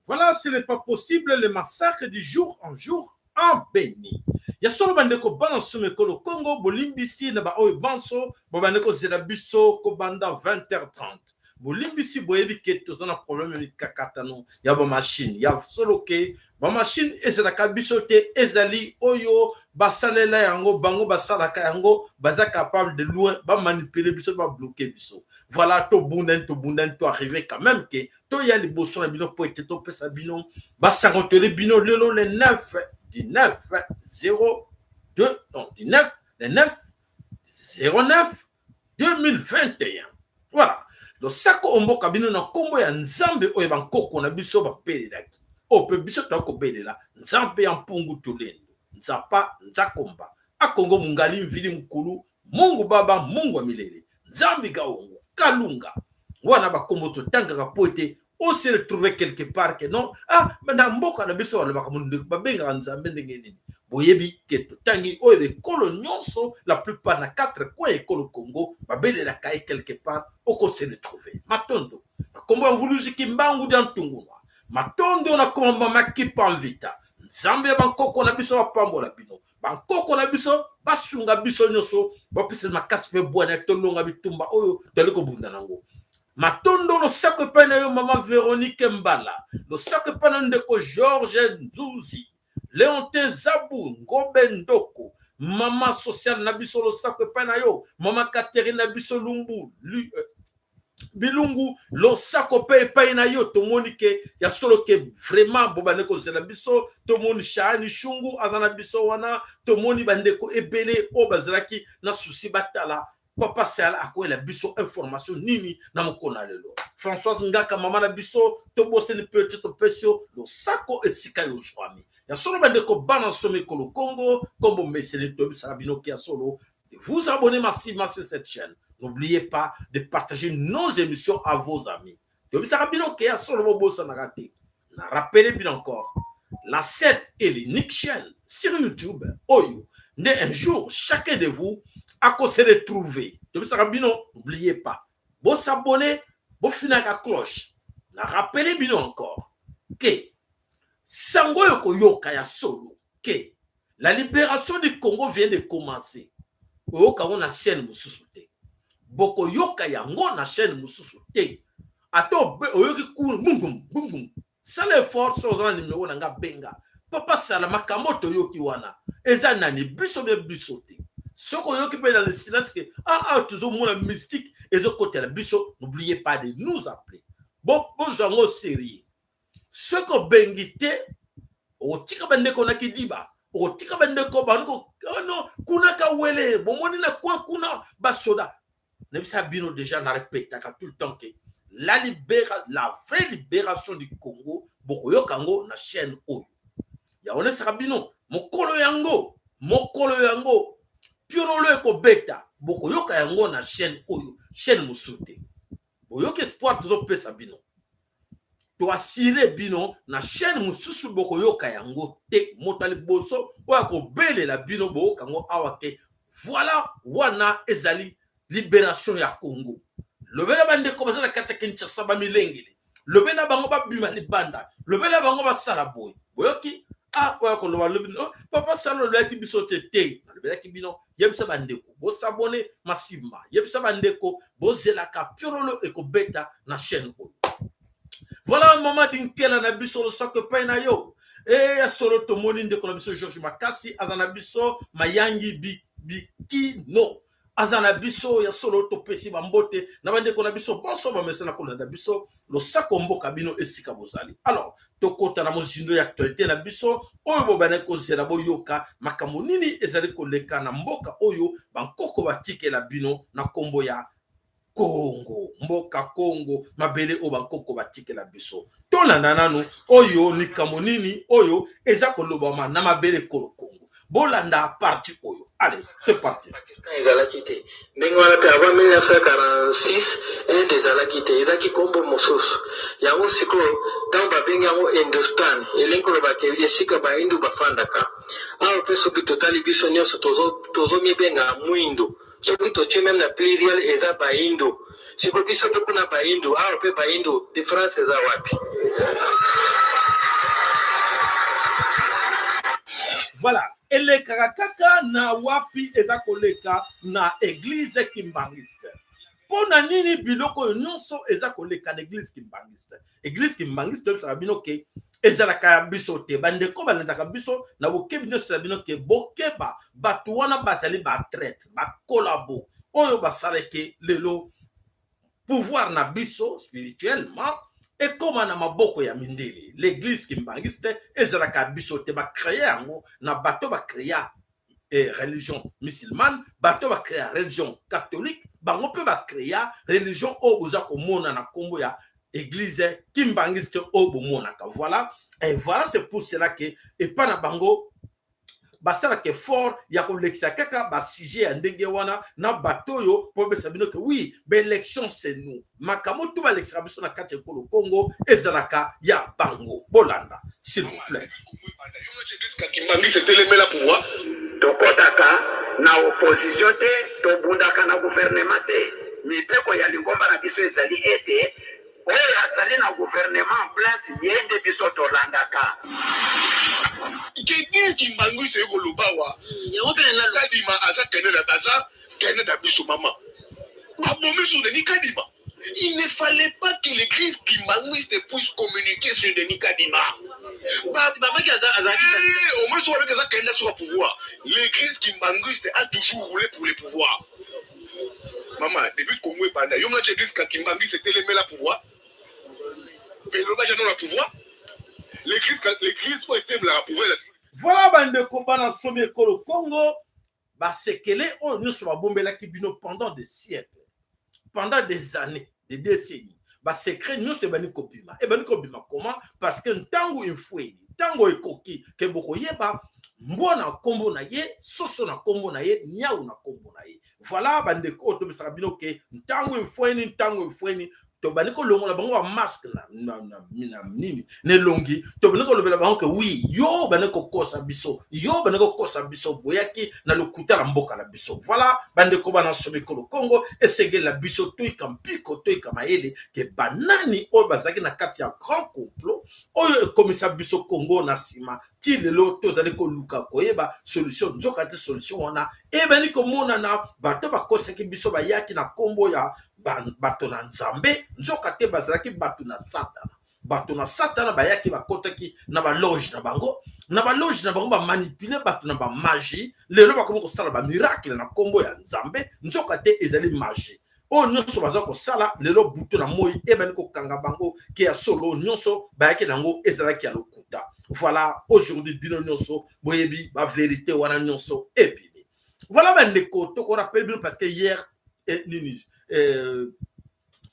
Voilà, ce n'est pas possible, le massacre du jour en jour en Beni. Ya solo, bandeko bana nsomo ekolo Congo, bolimbisi na baoyo banso babandi kozela biso kobanda 20h30. Bolimbisi, boyebi ke toza na problème ya mikakatano ya bamachine. Ya solo ke bamachine ezalaka biso te, ezali oyo basalela yango, bango basalaka yango, baza capable de loin bamanipule biso, babloke biso. Voilà, tobundani, tobundani, toarrive quand même ke toya liboso na bino mpo ete topesa bino basango. Tole bino lelo le 9 du 9 02, non, du 9, le 9 09 2021. Voilà, losako omboka bino na nkombo ya Nzambe oyo bankoko na biso bapelelaki, oyo mpe biso toya kobelela, Nzambe ya Mpungu Tulendo, Nzapa Nzakomba, Akongo Mungali, Mvili Mukulu, Mungu Baba, Mungu wa milele, Nzambi Gaongo Kalunga. Wana bakombo totangaka po ete ose retrouver quelque part ke non, ah, na mboka na biso balobaka, babengaka Nzambe ndenge nini. Boyebi ke totangi oyo ekolo nyonso, la plupart na quatre coin ekolo Congo babelelaka ye quelque part, okose retrouver. Matondo na kombo ya Mvuluzi Kimbangu dia Ntungunwa. Matondo na kombo Makipa Mvita, Nzambe ya bankoko na biso bapambola bino. Bankoko na biso basunga biso nyonso, bapesa makasi mpe bwana, tolonga bitumba oyo tozali kobunda nango. Matondo, losako epai na yo, mama Véronique Mbala. Losako epai na ndeko George Nzuzi, Leonte Zabu Ngobe, Ndoko mama sociale na biso. Losako epai na yo, mama Catherine na biso Lumbu Bilungu. Losako mpe epai na yo. Tomoni ke ya solo ke vraiment bobande kozela biso. Tomoni Shaani Shungu aza na biso wana. Tomoni bandeko ebele oyo bazalaki na susi batala papa Sala akoyela biso information nini na mokolo na lelo. Françoise Ngaka, mama na biso, tobosani mpe te, topesi yo losako esika yo ozwami. Ya solo, bandeko bana nsomo ekolo Congo, kombo mesele, toyebisaka bino ke ya solo, de vous abonner massivement sur cette chaîne. N'oubliez pas de partager nos émissions à vos amis. Toyebisaka bino ke ya solo, bobosanaka te, na rappeler bino encore, la seule et l'unique chaîne sur YouTube oyo nde un jour chacun de vous akose retrouver. Toyebisaka bino, n'oubliez pas bosabonner, bofinaka cloche. Na rappeler bino encore ke sango oyo koyoka ya solo ke la libération du Congo vient de commencer, oyoka yango na chaîne mosusu te, bokoyoka yango na chaîne mosusu te. Ata oyoki kuna bungum bungum, sala effort. So oza na nimero na nga, benga papa Sala. Makambo toyoki wana eza nani? Biso mpe biso te. Soki oyoki mpe dans le silence ke ah, ah, tozomona mystique ezokotela biso, n'oubliez pas de nous appeler. Bozwa yango sérieux. Soki obengi te, okotika bandeko na kidiba, okotika bandeko bango. Oh non, kuna kawele bomoni na coin kuna basoda. Nayebisa bino déjà, na répétaka tout le temps ke la vraie libération du Congo, bokoyoka yango na chaîne oyo. Yango nesaka bino mokolo yango, mokolo yango piololo ekobeta, bokoyoka yango na chaîne oyo, chaîne mosusu te. Boyoki espoir tozopesa bino, toasire bino, na chaîne mosusu bokoyoka yango te. Moto ya liboso oyo akobelela bino, boyoka yango awa ke voilà, wana ezali libération ya Congo. Lobela bandeko baza na kati ya Kinshasa, bamilengele, lobela bango babima libanda, lobela bango basala boye. Boyoki? Ah, oyo akoloba lobi: "Oh, papa Sala olobelaki biso te." Te, nalobelaki bino. Yebisa bandeko bosabone massivement, yebisa bandeko bozelaka piololo ekobeta na chaîne oyo. Voilà, mama Dinkela na biso, losako epai na yo. E ya solo, tomoni ndeko na biso George Makasi aza na biso, Mayangi Bikino. aza na biso. Ya solo, topesi bambote na bandeko na biso bonso bamesana kolanda biso. Losako mboka bino esika bozali. Alors, tokota na mozindo ya actualité na biso oyo bobandaki kozela boyoka makambo nini ezali koleka na mboka oyo bankoko batikela bino na nkombo ya Kongo, mboka Kongo, mabele oyo bankoko batikela biso. Tolanda nanu oyo likambo nini oyo eza kolobama na mabele ekolo Kongo. Bolanda partie oyo. Allez, c'est parti. Pakistan ezalaki te ndenge wana mpe avant 1946. Inde ezalaki te, ezalaki nkombo mosusu. Yango sikoyo ntango babengi yango Indostan, elingi koloba ke esika Bahindu bafandaka. Awa mpe soki totali, biso nyonso tozomibenga mwindu. Soki totie même na pluriel, eza Bahindu. Sikoyo biso mpe kuna Bahindu, awa mpe Bahindu, différence eza wapi? Voilà, elekaka kaka na wapi? Eza koleka na église kimbangiste. Mpo na nini biloko oyo nyonso eza koleka na église kimbangiste? Église kimbangiste, toyebisaka bino ke ezalaka ya biso te. Bandeko balandaka biso na bokebi nyonso ya bino ke bokeba, bato wana bazali batraîtres, bacollabos oyo basalaki lelo pouvoir na biso spirituellement ekóma na maboko ya mindele. L'église kimbangiste ezalaka ya biso te. Bacréer yango na bato bacréa religion musulmane, bato bacréa religion catholique, bango mpe bacréa religion oyo boza komona na nkombo ya église kimbangiste oyo bomonaka. Voilà, et voilà, c'est pour cela que epa na bango basalaka effort ya kolekisa kaka basujet ya ndenge wana na bato oyo mpo besa bino ke oui, baélection c'est nous. Makambo tu balekisaka biso na kati ya ekolo Congo ezalaka ya bango. Bolanda, s'il vous plaît. Kimbangisi etelemela pouvoir. Tokɔtaka na opposition te, tobundaka na gouvernement te. Mibeko ya lingomba na biso ezali ete oyo azali na gouvernement en place, ye nde biso tolandaka. Église kimbangisi ekoloba wa Kadima aza kende na aza kende na biso. Mama, babomi sur Denis Kadima. Il ne fallait pas que l'église kimbanguiste puisse communiquer sur Denis Kadima. Eh, au moins sur avec ça candidat sur le pouvoir. L'église kimbanguiste a toujours roulé pour le pouvoir. Maman, depuis Congo ebanda, yo mona église kimbanguiste etelemela pouvoir? Eloba jano na pouvoir. L'église oyo etemelaka pouvoir. Voilà, bandeko bana somi ekolo Congo, basekele oyo nyonso babombelaki bino pendant des siècles, pendant des années, des décennies, basecret nyonso ebandi kobima. Ebandi kobima comment? Parce que ntango infweli, ntango ekoki ke bokoyeba mbwa na nkombo na ye, soso na nkombo na ye, niau na nkombo na ye. Voilà, bandeko oyo tobisaka bino ke ntango infweni, ntango infweni, tobandi kolongola bango bamasque na nini, na elongi. Tobandi kolobela bango ke oui, yo bandi kokosa biso, yo bandi kokosa biso, boyaki na lokuta na mboka na biso. Voilà, bandeko bana somi ekolo Kongo, esengeli biso toyika mpiko, toyika mayele ke banani oyo bazalaki na kati ya grand complot oyo ekomisa biso Kongo na nsima ti lelo. Tozali koluka koyeba solution, nzoka te solution wana ebandi komonana. Bato bakosaki biso, bayaki na nkombo ya bato na Nzambe, nzoka te bazalaki bato na Satana. Bato na Satana bayaki, bakotaki na baloge na bango, na baloge na bango, bamanipuler bato na bamagie. Lelo bakomi kosala bamiracle na nkombo ya Nzambe, nzoka te ezali magie oyo nyonso baza kosala lelo butu na moi. Ebandi kokanga bango ke ya solo nyonso bayaki nango ezalaki ya lokuta. Voilà, aujourd'hui bino nyonso boyebi bavérité wana nyonso ebimi. Voilà, bandeko, tokorappeler bino parce que hier nini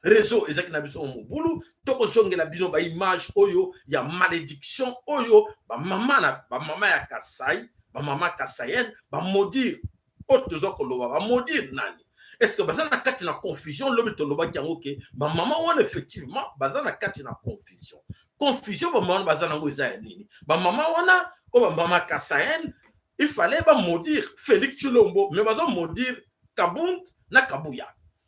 réseau ezalaki na biso mobulu. Tokozongela bino baimage oyo ya malédiction oyo bamama na bamama ya Kasai, bamama kasaïenne bamaudire. Oyo toza koloba, bamaudire nani? Est ce que baza na kati na confusion? Lobi tolobaki yango ke bamama wana effectivement baza na kati na confusion. Confusion bamama wana baza nango eza ya nini? Bamama wana oyo, bamama kasaïenne, il fallait bamaudire Félix Tshilombo, mais bazomaudire Kabund na Kabuya.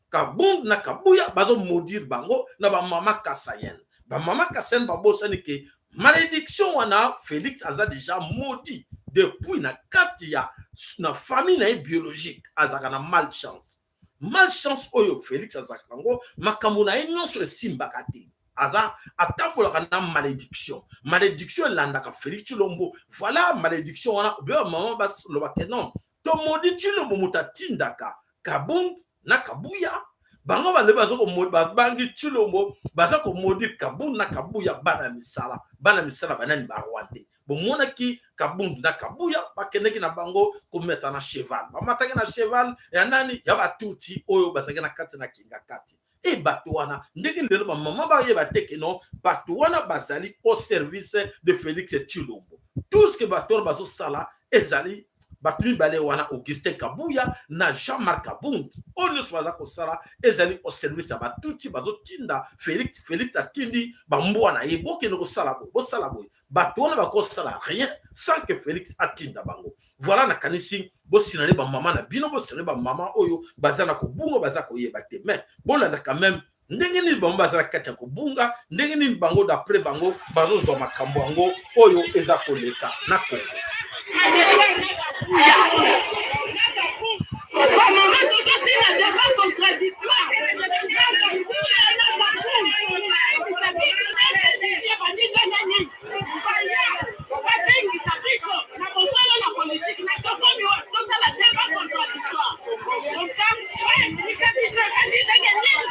Kabund na Kabuya, bazomaudire bango na bamama kasaïenne. Bamama kasaïenne babosani ke malédiction wana, Félix aza déjà maudit depuis na kati ya na famille na ye biologique. Azalaka na malchance. Malchance oyo Félix azalaka nango, makambo na ye nyonso esimbaka te. Aza atambolaka na malédiction. Malédiction elandaka Félix Tshilombo. Voilà, malédiction wana obe bamama balobaka non, tomaudit Tshilombo, moto atindaka. Kabund na Kabuya. Bango balobi baza babangi Tshilombo, baza komaudire Kabund na Kabuya, bana misala, bana misala banani? Barwandais. Bomonaki Kabund na Kabuya bakendeki na bango kometa na cheval, bamataki na cheval ya nani? Ya Batuti oyo bazalaki na kati na Kinga Kati. E bato wana, ndenge lelo bamama bayeba te que non, bato wana bazali au service de Félix Tshilombo. Tout ce que bato wana bazosala ezali bato mibale wana, Augustin Kabuya na Jean-Marc Kabund, oyo nyonso baza kosala ezali au service ya Batuti. Bazotinda Félix, Félix atindi bambwa na ye: bokende kosala boye, bosala boye. Bato wana bakosala rien sans que Félix atinda bango. Voilà, nakanisi bosinale bamama na bino, bosinale bamama oyo baza na kobunga, baza koyeba te. Mais bolanda quand même ndenge nini bango baza na kati ya kobunga, ndenge nini bango, d'après bango, bazozwa makambo yango oyo eza koleka na Congo. Bamama, tozosila débat contradictoire. Baninga nani baya babengisa biso na bosolo na politike na tokomi tosala débat contradictoire comme ça, baexpliquer biso ebandi ndenge nini,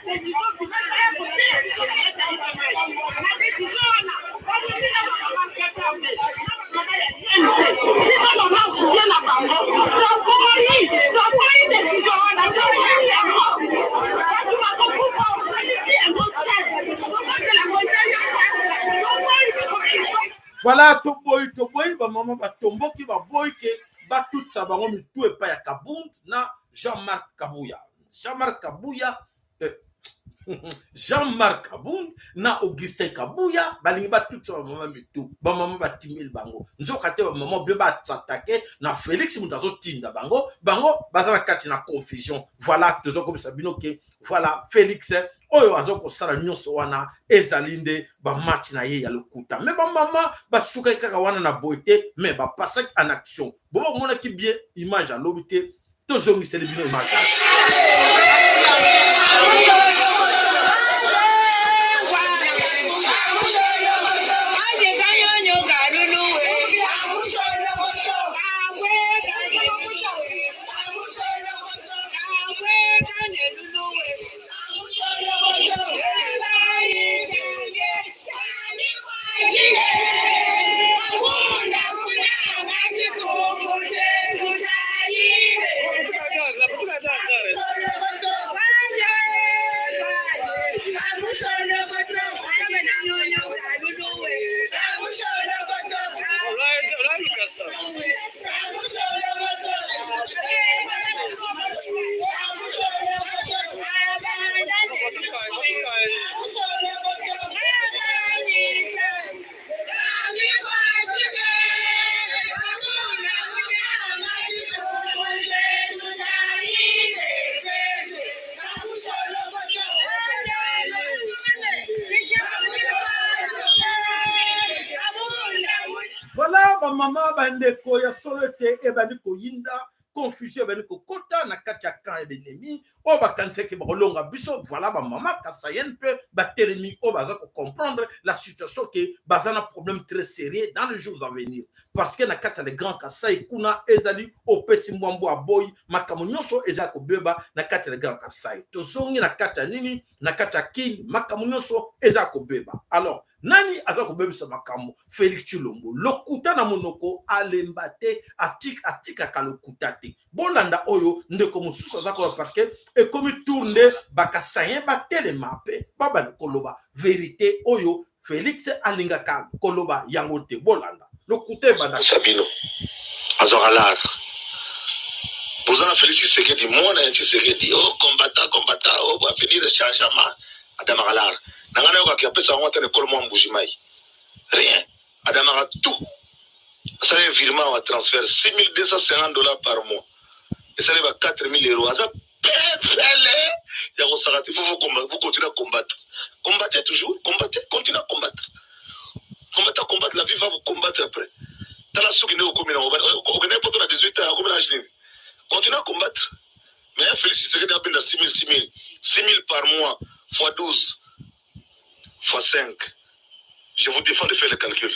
décision finale baya kotia biso na kati ya UDPS. Na décision wana balobila bamama PPRD, mama ya UNC, biso mama suye na bango, toboyi, toboyi décision wana, toboyi yango. Bato bakokufa, balisi yango te, tokotela ngo te, toboyi. Voilà, toboyi, toboyi. Bamama batomboki, baboyi ke batutisa bango mitu epai ya Kabund na Jean-Marc Kabuya, Jean-Marc Kabuya, Jean-Marc Kabund na Augustin Kabuya. Balingi batutisa bamama mitu, bamama batimeli bango. Nzoka te, bamama bie basatake na Félix, moto azotinda bango. Bango baza na kati na confusion. Voilà, tozokomisa bino ke voilà, Félix oyo aza kosala nyonso wana ezali nde bamatch na ye ya lokuta. Mais bamama basukaki kaka wana na boye te, mais bapasaki en action. Bo bamonaki bien image, alobi te, tozongiseli bino image. Voilà, bamama, bandeko, ya solo ete ebandi koyinda, confusion ebandi kokota na kati ya camp ya benemi oyo bakanisaki bakolonga biso. Voilà, bamama kasaïenne mpe batelemi oyo baza kocomprendre la situation ke baza na problème très sérieux dans les jours à venir, parce que na kati ya le Grand Kasai kuna ezali opesi mbwambwa aboyi, makambo nyonso eza kobeba na kati ya le Grand Kasai. Tozongi na kati ya nini? Na kati ya Kini, makambo nyonso eza kobeba. Alors nani aza kobebisa makambo? Félix Tshilombo. Lokuta na monoko, alemba te, atikaka lokuta te. Bolanda oyo ndeko mosusu aza koloba, parce que ekomi tour nde bakasaïens batelema mpe babanda koloba vérité oyo Félix alingaka koloba yango te. Bolanda lokuta ebanda. Sabino azwaka lar boza na Félix Tshisekedi, mwana ya Tshisekedi, o combattant, combattant o avenir changement. Adamaka lar na ngai, nayokaki apesa yango ata na ekolo mwa Mbuji Mai, rien. Adamaka tout, asali virement wa transfert 6250 $ par mois, esali ba 4000 euros. Aza pepele ya kosaka te. Faut vous continuez à combattre, combattez toujours, combattez, continuez à combattre, combattez, à combattre, la vie va vous combattre après. Tala soki nde okomi na okende poto na 18 ans, okomi na âge nini? Continue à combattre. Mais Félix Tshisekedi abenda 6000, 6000, 6000 par mois fois 12 fois 5, je vous défends de faire le calcul.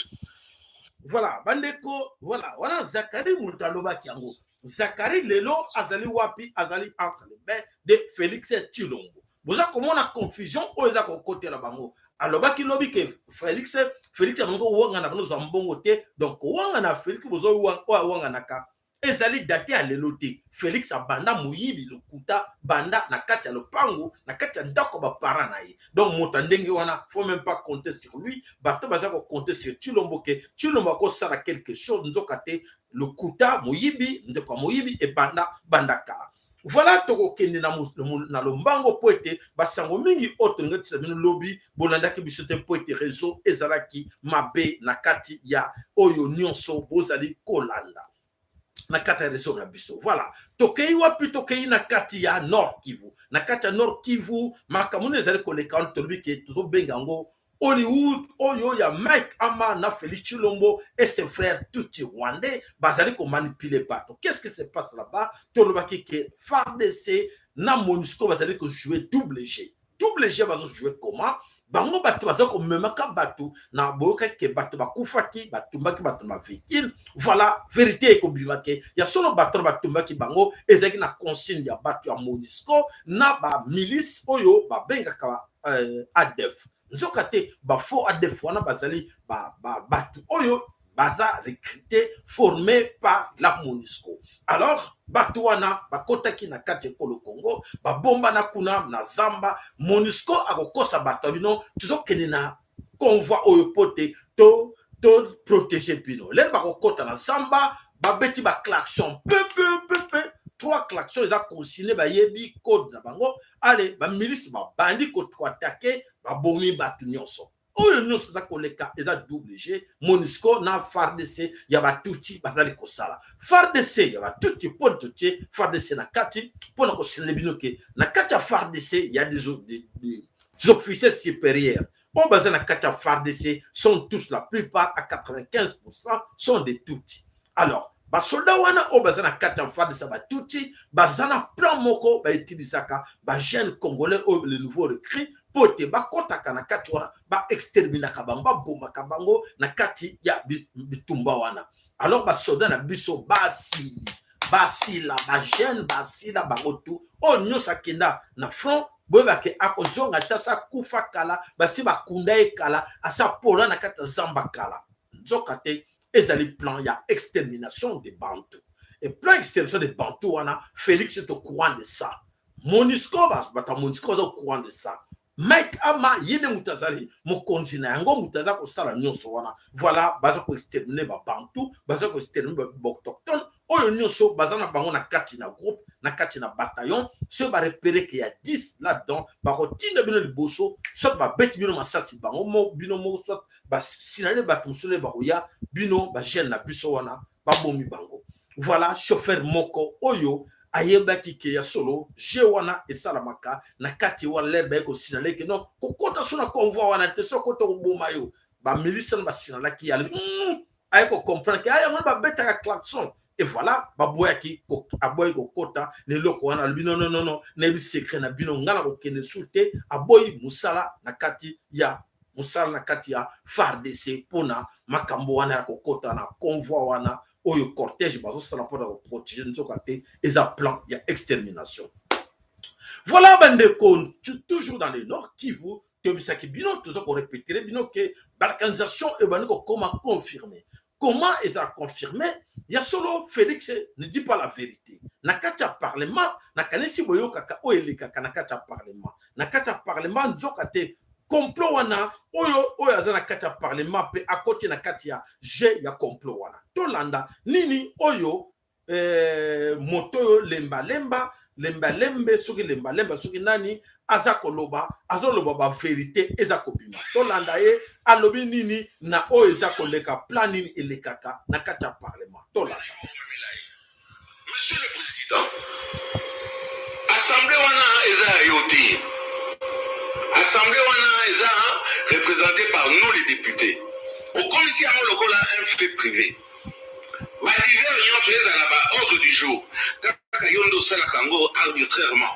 Voilà, bandeko, voilà, wana Zakari moto alobaki yango. Zakari lelo azali wapi? Azali entre les mains de Félix Tshilombo. Boza komona confusion oyo eza kokotela bango. Alobaki lobi ke Félix, Félix abandi kowangana bano zwa mbongo te. Donc kowangana Félix bozo oyo awanganaka ezali date ya lelo te. Félix abanda moyibi lokuta banda na kati ya lopango, na kati ya ndako ya baparent na ye. Donc moto ya ndenge wana, faut même pas compter sur lui. Bato baza kocompter sur Tshilombo ke Tshilombo akosala quelque chose, nzoka te lokuta, moyibi, ndeko ya moyibi ebanda banda kala. Voilà, tokokende na lombango mpo ete basango mingi oyo tolingi tisa bino lobi bolandaki biso te mpo ete réseau ezalaki mabe na kati ya oyo nyonso bozali kolanda na kati ya réseau na biso. Voilà, tokei wapi? Tokei na kati ya Nord Kivu. Na kati ya Nord Kivu, makambo nini ezali koleka wana? Tolobi ke tozobenga yango Hollywood oyo ya Mike Ama na Félix Tshilombo et ses frères tutsi rwandais bazali komanipuler bato. Qu'est-ce qui se passe là-bas? Tolobaki ke FARDC na MONUSCO bazali kojouer double jeu. Double jeu bazojouer comment? Bango bato baza komemaka bato na boyokaki ke bato bakufaki, batumbaki bato na véhicule. Voilà, vérité ekobima ke ya solo bato na batumbaki bango ezalaki na consigne ya bato ya MONUSCO na bamilice oyo babengaka ADF. Nzoka te bafaux ADF wana bazali bato oyo baza recruté, formé par la MONUSCO. Alors bato wana bakotaki na kati ekolo Congo, babombana kuna na zamba. MONUSCO akokosa bato ya bino, tozokende na convoi oyo po te to to protéger bino. Lelo bakokota na zamba, babeti baklaxon pepepepe, trois klaxon eza consigne, bayebi code na bango. Ale bamilice babandi koattaquer, babomi bato nyonso. Oyo nyonso eza koleka eza double jeu MONUSCO na FARDC ya batutsi bazali kosala. FARDC ya batutsi, mpo totie FARDC na kati mpona kosinela bino ke na kati ya FARDC ya des officiers supérieurs oyo baza na kati ya FARDC sont tous, la plupart, à 95%, sont des tutsi. Alors basoldat wana oyo baza na kati ya FARDC ya batutsi baza na plan moko, bautilisaka bajeune congolais oyo, le nouveau recrue, mpo ete bakɔtaka na kati wana, baexterminaka bango, babomaka bango na kati ya bitumba wana. Alors basoldat na biso basili, basila, bajeune basila bango tu. Oyo nyonso akenda na front, boyebake akozonga te, asa kufa kala, basi bakunda ye kala, asa pola na kati ya zamba kala. Nzoka te ezali plan ya extermination de Bantu. Et plan extermination de Bantu wana, Félix est au courant de ça, MONUSCO, bato ya MONUSCO baza au courant de ça. Mike Ama ye nde moto azali mokonzi na yango, moto aza kosala nyonso wana. Voilà, baza koexterminer babantu, baza koexterminer baautochtone oyo nyonso baza na bango na kati na groupe, na kati na bataillon. Soki barepérer ke ya 10 là-dedans, bakotinda bino liboso, soit babeti bino masasi bango mo bino moko, soit basinale bato mosusu bakoya bino bajeune na biso wana babomi bango. Voilà, chauffeur moko oyo ayebaki ke ya solo jeu wana esalamaka na kati wana, lere baye kosinale ke non, kokota so na convoi wana te, so okota koboma yo. Bamilice wana basinalaki, alobi aye kocomprendre ke aya wana babetaka klaxon. Et voilà, baboyaki, aboyi kokota na eloko wana. Alobi: "Non, non, non, non, nayebi secret na bino, ngai na kokende su te." Aboyi mosala na kati ya mosala na kati ya FARDC mpona makambo wana ya kokota na convoi wana oyo cortège bazosala mpona koprotéger. Nzoka te eza plan ya extermination. Voilà bandeko, toujours dans le Nord Kivu, toyebisaki bino, toza korépéter bino ke balkanisation ebandi kokoma confirmé. Comment ezala confirmé? Ya solo Félix ne dit pas la vérité na kati ya parlement. Nakanisi boyokaka oyo elekaka na kati ya parlement. Na kati ya parlement, nzoka te complot wana oyo oyo aza na kati ya parlement mpe akoti na kati ya jeu ya complot wana. Tolanda nini oyo moto oyo lembalemba, lembalembe, soki lembalemba, soki nani aza koloba, azoloba bavérité eza kobima. Tolanda ye alobi nini na oyo eza koleka, plan nini elekaka na kati ya parlement. Tolanda. Monsieur le président, assemblée wana eza ya yo te. Assemblée wana eza représenté par nous les députés. Okomisi yango lokola un fait privé. Badivers nyonso ezala baordre du jour, kaka yo nde osalaka yango arbitrairement.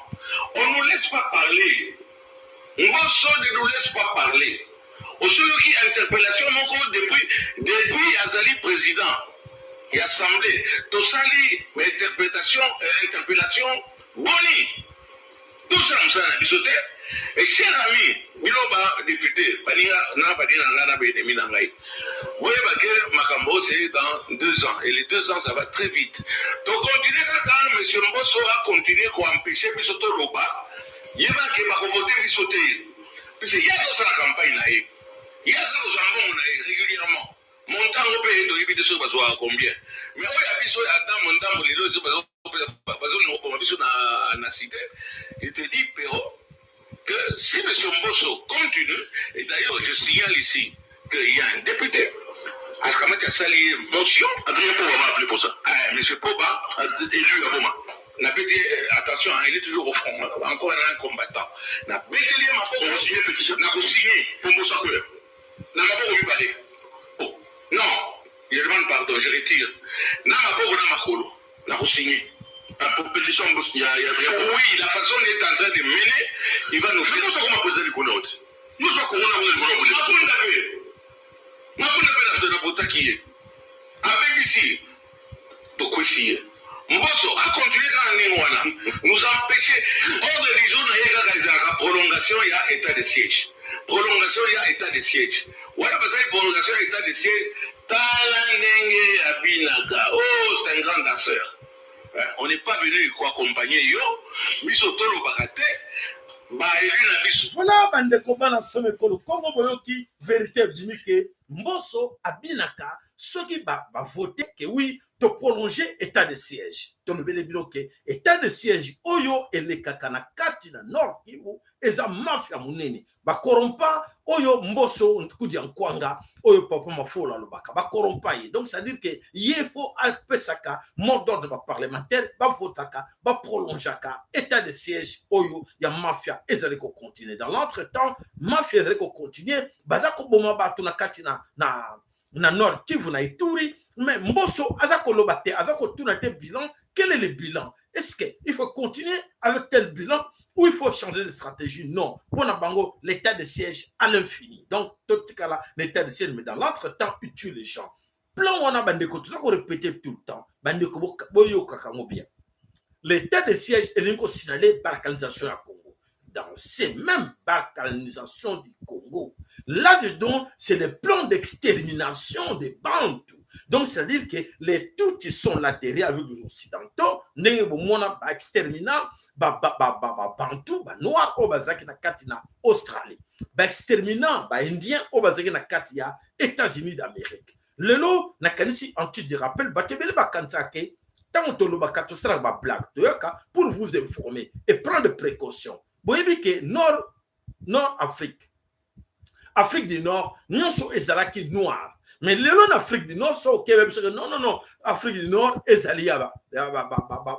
On nous laisse pas parler. Mboso ne nous laisse pas parler. Osoyoki interpellation moko depuis azali président. Ya assemblée tosali ba interprétation, interpellation boni tosala mosala na biso te. Et cher ami, bino ba député, baninga na baninga na ngai na baennemi na ngai, boyeba ke makambo, c'est dans 2 ans et les 2 ans, ça va très vite. Tocontinue kaka, monsieur Mboso acontinue koempêche biso toloba, yeba ke bakovote biso te, puisque ye azosala campagne na ye, ye aza kozwa mbongo na ye régulièrement. Montango mpe toyebi te soki bazwaka combien, mais oyo ya biso ya ndambo ndambo lelo bazolinga koboma biso na cité. Je te dis, Pero, que si M. Mbosso continue, et d'ailleurs je signale ici qu'il y a un député, akamati asali motion. Adrien Poba m'a appelé pour ça. Ah, M. Poba, élu à Boma. Nabeti, attention, hein, il est toujours au front, hein, encore un combattant. Nabeteli ye maboko. Okosigner pétition? Nakosigner. Pour Mbosso Akoya? Na maboko mibale. Oh, non, je demande pardon, je retire. Na maboko na makolo, nakosigner. Ah, pour pétition Mbosso, il y a Adrien Poba. Oui, la façon dont il est en train de mener, il va nous Mais faire. Mbosso akoma président du Congo te. Mbosso akorona kuna likolo ya bolesa. Mabunda mpe. Mabunda mpe na votaki ye. Abebisi. Tokwesi ye. Mbosso acontinue kaka ndenge wana. Nous empêcher. Ordre du jour na ye kaka ezalaka prolongation ya état de siège. Prolongation ya état de siège. Wana bazali prolongation ya état de siège. Tala ndenge abinaka. Oh, c'est un grand danseur. Hein, on n'est pas venu koaccompagner yo. Biso tolobaka te. Baélu na biso. Voilà, bandeko bana somo ekolo Kongo, boyoki vérité ebimi ke Mboso abinaka soki bavote ke oui, toprolonge état de siège. Tolobeli bino ke état de siège oyo elekaka na kati na Nord Kivu eza mafia monene, bakorompa oyo Mboso Kudia Nkwanga oyo papa Mafolo alobaka, bakorompa ye. Donc c'est à dire ke ye faut apesaka mot d'ordre, baparlementaire bavotaka, baprolongeaka état de siège oyo ya mafia ezali kocontinue. Dans l'entretemps, mafia ezali kocontinue, baza koboma bato na kati na Nord Kivu, na Ituri, mais Mboso aza koloba te, aza kotuna te bilan. Quel est le bilan? Est-ce que il faut continuer avec tel bilan ou il faut changer de stratégie? Non, pour bango, l'état de siège à l'infini. Donc totikala l'état de siège, mais dans l'entretemps, il tue les gens. Plan wana, bandeko, toza korépéter tout le temps, bandeko, boyokaka yango bien. L'état de siège elingi kosignaler balkanisation ya Congo. Dans ces mêmes balkanisations du Congo, là-dedans, c'est le plan d'extermination des Bantous. Donc c'est-à-dire que les Tutsis sont là derrière avec les Occidentaux, ndenge bomona baextermina babantu, banoir oyo bazalaki na kati na Australie, baextermina baindien oyo bazalaki na kati ya États-Unis d'Amérique. Lelo nakanisi, en titre de rappel, bato ebele bakanisaka ke ntango tolobaka, tosalaka bablague, toyoka pour vous informer et prendre précaution. Boyebi ke Nord Afrique, Afrique du Nord nyonso ezalaki noir, mais lelo na Afrique du Nord, so okebe biso ke non, non, non, Afrique du Nord ezali ya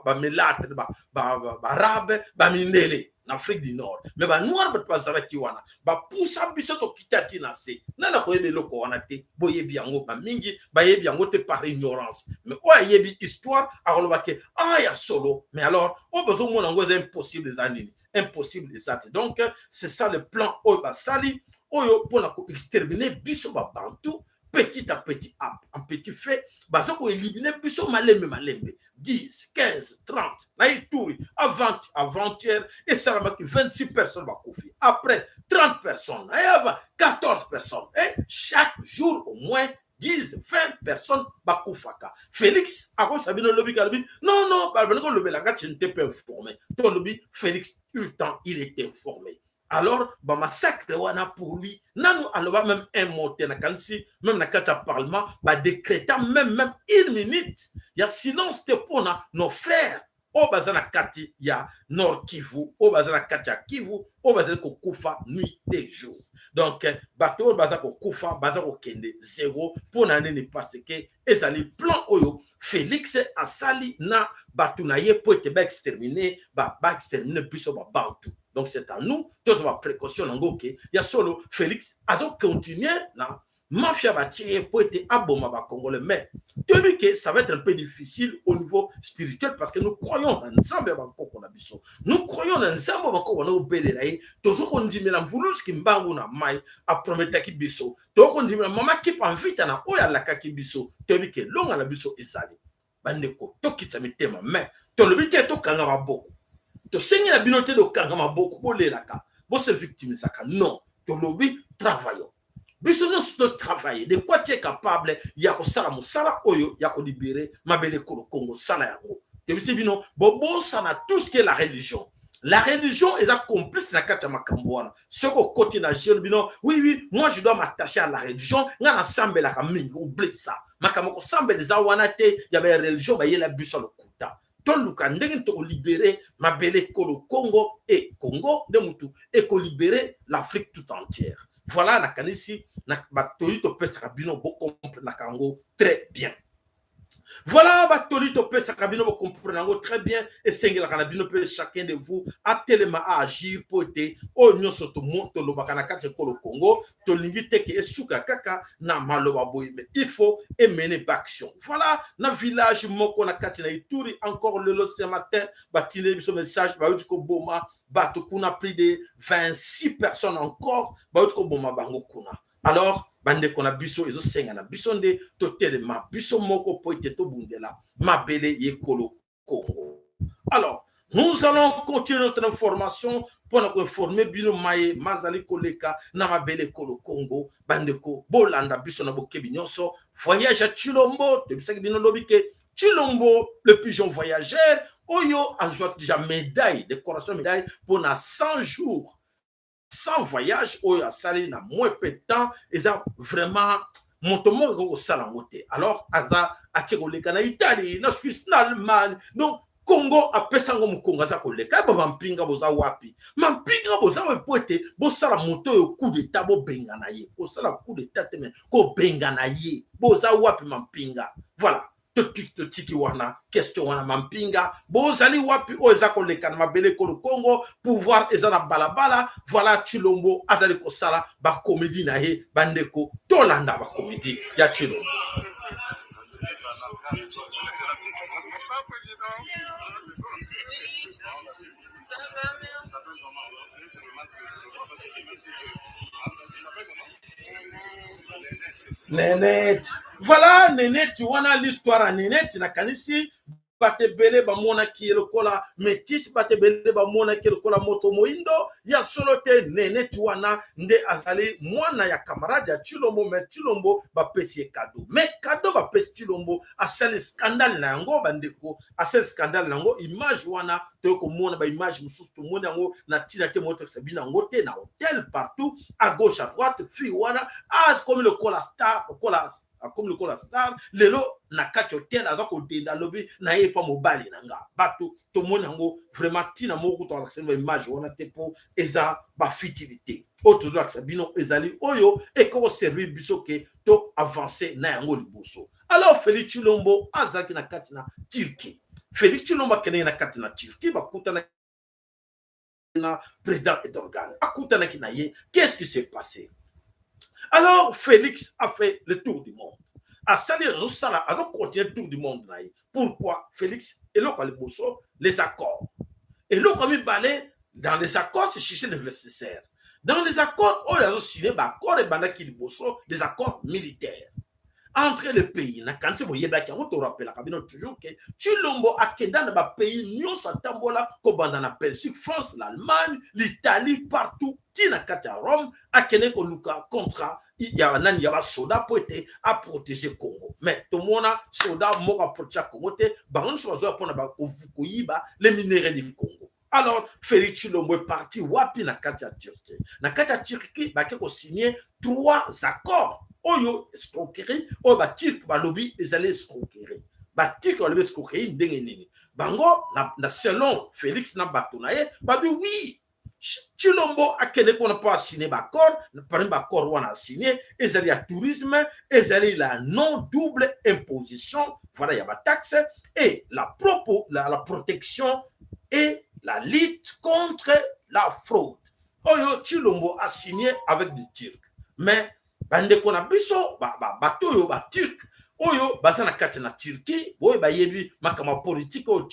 bamulâtre, baarabe, bamindele na Afrique du Nord, mais banoir, bato bazalaki wana, bapusa biso tokita ti na se. Nani koyeba eloko wana te? Boyebi yango, bamingi bayebi yango te par ignorance, mais oyo ayebi histoire akoloba ke ah, ya solo. Mais alors oyo bazomona yango eza impossible, eza nini? Impossible eza te. Donc c'est ça le plan oyo basali oyo mpona koexterminer biso babantu petit à petit, en petit fait. Baza koélimine biso malembe malembe, 10, 15, 30. Na Ituri, avant avant-hier esalamaki 26 personnes bakufi, après 30 personnes, ayava 14 personnes, et chaque jour au moins 10, 20 personnes bakufaka. Félix akosa bino lobi, kalobi non, non, balobani kolobelanga, tu n'étais pas informé. Tolobi Félix, tout le temps il est informé. Alors bamassacre wana, pour lui, nanu aloba même un mot te. Nakanisi même na kati ya parlement badécréta même une minute ya silence te mpona nos frères oyo baza na kati ya Nord Kivu, oyo baza na kati ya Kivu, oyo bazali kokufa nuit et jour. Donc bato oyo baza kokufa, baza kokende zéro. Mpona nini? Parce que ezali plan oyo Félix asali na bato na ye mpo ete baextermine, baextermine biso babantu. Donc c'est à nous tozwa baprécaution nango ke ya solo Félix azocontinue na Mafia batie ye mpo ete aboma bacongolais, mais toyebi ke ça va être un peu difficile au niveau spirituel, parce que nous croyons na Nzambe ya bankoko na biso, nous croyons na Nzambe ya bankoko bana kobelela ye. Tozo kondimela Mvuluzi Kimbangu na mai aprometaki biso, tozo kondimela Mama Kipa Mvita na oyo alakaki biso. Toyebi ke longa na biso ezali. Bandeko, tokitisa mitema, mais tolobi te tokanga maboko. Tosengi na bino te tokanga maboko, bolelaka, bose victimisaka. Non, tolobi travaillons, biso nyonso totravaille. De quoi tu es capable ya kosala mosala oyo ya kolibérer mabele ekolo Congo, sala yango. Toyebisi bino, bobosana tout ce qui est la religion. La religion eza complice na kati ya makambo wana. Soki okoti na jeu bino, Oui, moi je dois m'attacher à la religion, nga nasambelaka mingi", oublie ça. Makambo kosambela eza wana te, ya bareligion bayela biso ya lokuta. Toluka ndenge tokolibérer mabele ekolo Congo, e Congo nde mutu ekolibérer l'Afrique tout entière. Voilà, nakanisi na batoli topesaka bino, bokomprenaka yango très bien. Voilà, batoli topesaka bino, bocomprendre yango très bien. Esengelaka na bino mpe chacun de vous atelema, aagir, mpo ete oyo nyonso tolobaka na kati ya ekolo Congo, tolingi te ke esuka kaka na maloba boye, mais il faut emene baaction. Voilà, na village moko na kati na Ituri, encore lelo ce matin batindeli biso message, bayuti koboma bato kuna, plus de 26 personnes encore bayuti koboma bango kuna. Alors bandeko na biso, ezosenga na biso nde totelema biso moko mpo ete tobundela mabele yekolo Congo. Alors nous allons continuer notre information mpona koinformer bino maye mazali koleka na mabele ekolo Congo. Bandeko, bolanda biso na bokebi nyonso. Voyage ya Tshilombo, toyebisaki bino lobi ke Tshilombo le pigeon voyageur oyo azwaki déjà médaille, décoration, médaille mpona 100 jours sans voyage oyo asali na moins peu temps, eza vraiment moto moko ekoki kosala yango te. Alors aza ake koleka na Italie, na Suisse, na Allemagne. Donc Congo apesa yango mokongo, aza koleka. Ba mampinga boza wapi? Mampinga boza wapi po ete bosala moto oyo coup d'état, bobengana ye? Kosala coup d'état te, mais kobengana ye. Boza wapi, mampinga? Voilà, totiki wana question wana. Mampinga bozali wapi? Oyo eza koleka na mabele ekolo Congo, pouvoir eza na balabala. Voilà, Tshilombo azali kosala bacomédie na ye. Bandeko, tolanda bacomédie ya Tshilombo. Bonsoir, Président. Ça va, merci. Nenete, voilà, Nenete wana, l'histoire ya Nenete, nakanisi bato ebele bamonaki ye lokola métis, bato ebele bamonaki ye lokola moto moyindo. Ya solo te, Nenete wana nde azali mwana ya camarade ya Tshilombo. Mais Tshilombo bapesi ye cadeau, mais cadeau bapesi Tshilombo, asali scandale na yango. Bandeko, asali scandale na yango. Image wana toyei komona, baimage mosusu tomoni yango na ntina te, motokisa bino yango te. Na hotel, partout, à gauche, à droite, fille wana akomi lokola star, lokola akomi lokola star lelo na kati hotel, aza kodenda, alobi na ye epa mobali na nga. Bato tomoni yango vraiment ntina moko tolakisa bino baimage wana te, mpo eza bafutilité. Oyo tozolakisa bino ezali oyo ekoki koservir biso ke to avance na yango liboso. Alors Félix Tshilombo azalaki na kati na Turquie. Félix Tshilombo akendeki na kati na Turquie, bakutana na président Erdogan, akutanaki na ye. Qu'est-ce qui s'est passé? Alors Félix a fait le tour du monde, asali, azosala, azocontinue tour du monde na ye. Pourquoi Félix? Eloko ya liboso, les accords. Eloko ya mibale, dans les accords, c'est chercher l'investisseur. Dans les accords oyo azosigne, baaccord ebandaki liboso, des accords militaires entre les pays. Nakanisi boyebaki yango, torapelaka bino toujours ke Tshilombo akenda na bapays nyonso, atambola kobanda na Belgique, France, l'Allemagne, l'Italie, partout, ntina kati ya Rome. Akende koluka contrat ya nani, ya basoda, mpo ete aprotéger Congo. Mais tomona soda moko aprotéger Congo te. Bango nyonso bazoya mpona koyiba les minerais du Congo. Alors Félix Tshilombo est parti wapi? Na kati ya Turquie. Na kati ya Turquie, bake kosigner trois accords oyo escroquerie, oyo baturcs balobi ezali escroquerie. Baturcs balobi escroquerie ndenge nini? Bango na selon Félix na bato na ye, babi oui, Tshilombo akende kuna mpo asigne baaccord. Parmi baaccord wana asigne, ezali ya tourisme, ezali la non double imposition, voilà, ya bataxe, et la protection et la lutte contre la fraude, oyo Tshilombo a signé avec des Turcs. Mais Bandeko na biso bato oyo baturc oyo baza na kati na Turquie, oyo bayebi makambo ya politike oyo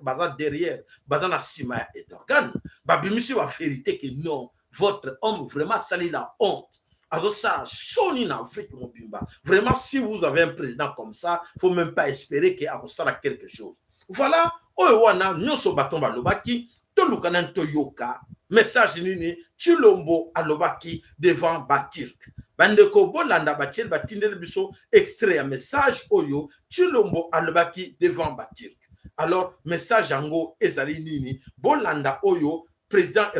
baza derrière, baza na nsima ya Erdogan, babimisi ba vérité que non, votre homme vraiment asali la honte, azosala soni na Afrique mobimba. Vraiment, si vous avez un président comme ça, faut même pas espérer ke akosala quelque chose. Voilà, oyo wana nyonso bato balobaki. Toluka nani, toyoka message nini Tshilombo alobaki devant baturc. Bandeko, bolanda, batieli, batindeli biso extrait ya message oyo Tshilombo alobaki devant baturc. Alors, message yango ezali nini? Bolanda oyo président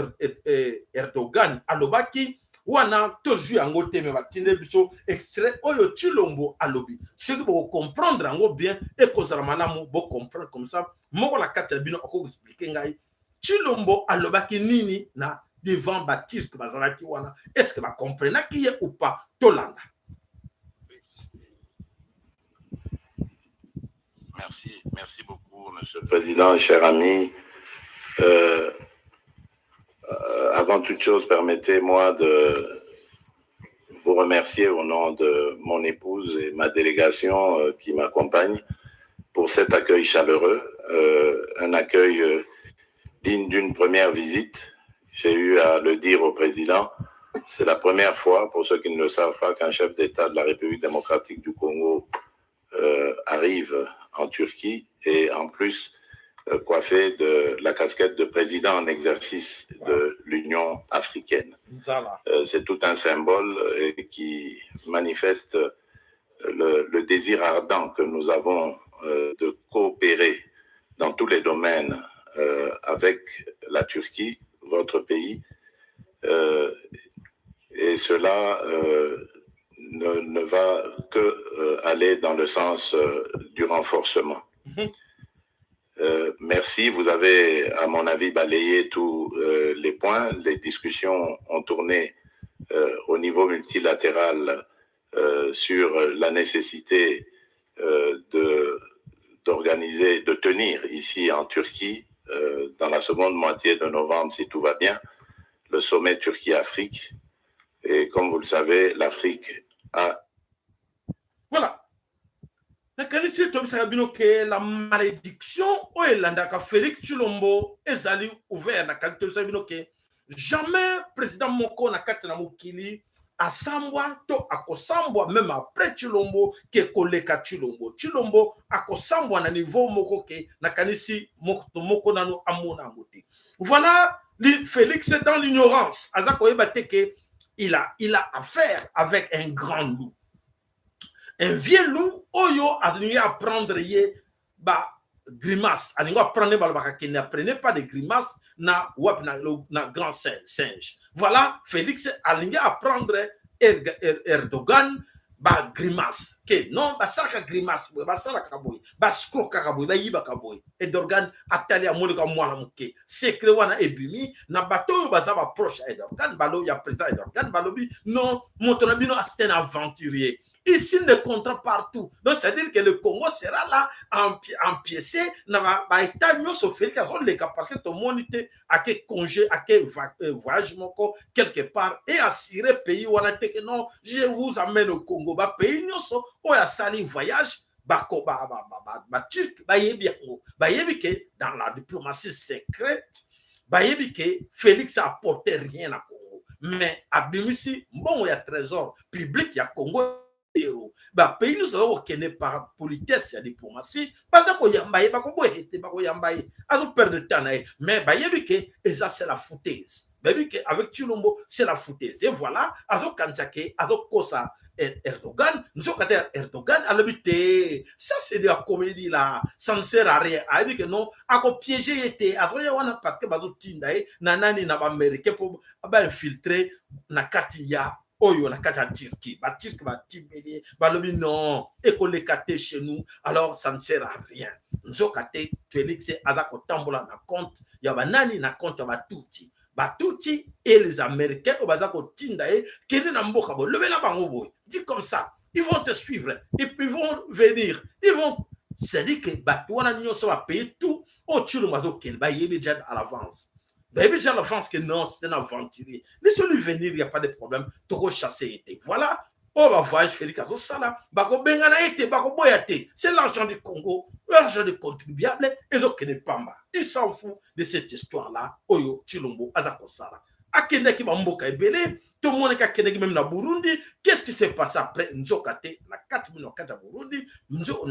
Erdogan alobaki wana. Tozwi yango te, me batindeli biso extrait oyo Tshilombo alobi. Soki bokocomprendre yango bien, ekozala malamu bocomprendre comme ça. Moko na kati na bino akoexpliquer ngai Tshilombo alobaki nini na devant baturc bazalaki wana. Est ce que bacomprenaki ye ou pas? Tolanda. Merci, merci beaucoup, Monsieur le Président, cher ami. Avant toute chose, permettez-moi de vous remercier au nom de mon épouse et ma délégation qui m'accompagne pour cet accueil chaleureux, un accueil digne d'une première visite. J'ai eu à le dire au président, c'est la première fois, pour ceux qui ne le savent pas, qu'un chef d'État de la République démocratique du Congo arrive en Turquie et en plus coiffé de la casquette de président en exercice de l'Union africaine. C'est tout un symbole qui manifeste le désir ardent que nous avons de coopérer dans tous les domaines avec la Turquie, votre pays, et cela ne va que aller dans le sens du renforcement. Merci, vous avez, à mon avis, balayé tous les points. Les discussions ont tourné au niveau multilatéral sur la nécessité de d'organiser, de tenir ici en Turquie, dans la seconde moitié de novembre, si tout va bien, le sommet Turquie-Afrique. Et comme vous le savez, l'Afrique a Voilà, nakanisi toyebisaka bino ke la malédiction oyo elandaka Félix Tshilombo ezali ouvert. Nakanisi toyebisaka bino ke jamais président moko na kati na mokili asambwa to akosambwa même après Tshilombo ke koleka Tshilombo. Tshilombo akosambwa na niveau moko ke nakanisi moto moko nano amona yango te. Voilà, Félix dans l'ignorance aza koyeba te ke il a affaire avec un grand loup, un vieux loup oyo alingi apprendre ye ba grimace, alingi apprendre. Balobaka ke n'apprenez pas de grimace na wapi? Na grand singe. Voilà, Félix alingi apprendre Erdogan ba grimace ke non, basalaka grimace boye, basalaka boye, bascrokaka boye, bayibaka boye. Erdogan atali, amoneka mwana moke. Secret wana ebimi na bato oyo baza baproche ya Erdogan, balo ya président Erdogan balobi: non, moto na bino, c'est un aventurier, il signe des contrats partout. Donc, c'est-à-dire que le Congo sera là empiécé na ba état nyonso Félix azoleka, parce que tomoni te ake congé, ake voyage moko quelque part et assuré pays wana te que non, je vous amène au Congo. Ba pays nyonso oyo asali voyage, bako ba ba ba ba, ba turc bayebi yango, bayebi ke dans la diplomatie secrète, bayebi ke Félix a apporté rien na Congo, mais abimisi mbongo ya trésor public ya Congo zéro. Bapays nyonso aza kokende, par politesse ya diplomatie, baza koyamba ye, bakoboya te, bakoyamba ye, azoperdre temps na ye, mais bayebi ke eza, c'est la foutaise. Bayebi ke avec Tshilombo, c'est la foutaise. Et voilà, azokanisa ke azokosa Erdogan, nzoka te. Erdogan alobi te, ça c'est de la comédie là, ça ne sert à rien. Ayebi ke non, akopiéger ye te. Azoya wana parce que bazotinda ye na nani? Na baaméricain, mpo bainfiltre na kati ya oyo, na kati ya Turquie. Baturc batimbeli ye, balobi: non, ekoleka te chez nous, alors ça ne sert à rien. Nzoka te, Félix aza kotambola na compte ya banani? Na compte ya batuti, batuti et les Américains oyo baza kotinda ye: kende na mboka, bolobela bango boye, dit comme ça, ils vont te suivre et puis ils vont venir, ils vont, c'est-à-dire que bato wana nyonso, bapays tout oyo Tshilombo azokende, bayebi déjà à l'avance, bayebi déjà à l'avance que non, c'est un aventurier, laissez-lui venir, il n'y a pas de problème, toko chasser ye te. Voilà. Oyo bavoyage Félix azosala, bakobengana ye te, bakoboya te. C'est l'argent du Congo, l'argent du contribuable ezokende pamba. Il s'en fout de cette histoire là oyo Tshilombo aza kosala. Akendaki bamboka ebele, tomonaki akendaki même na Burundi. Qu'est-ce qui s'est passé après? Nzoka te na kati na kati ya Burundi, nzo,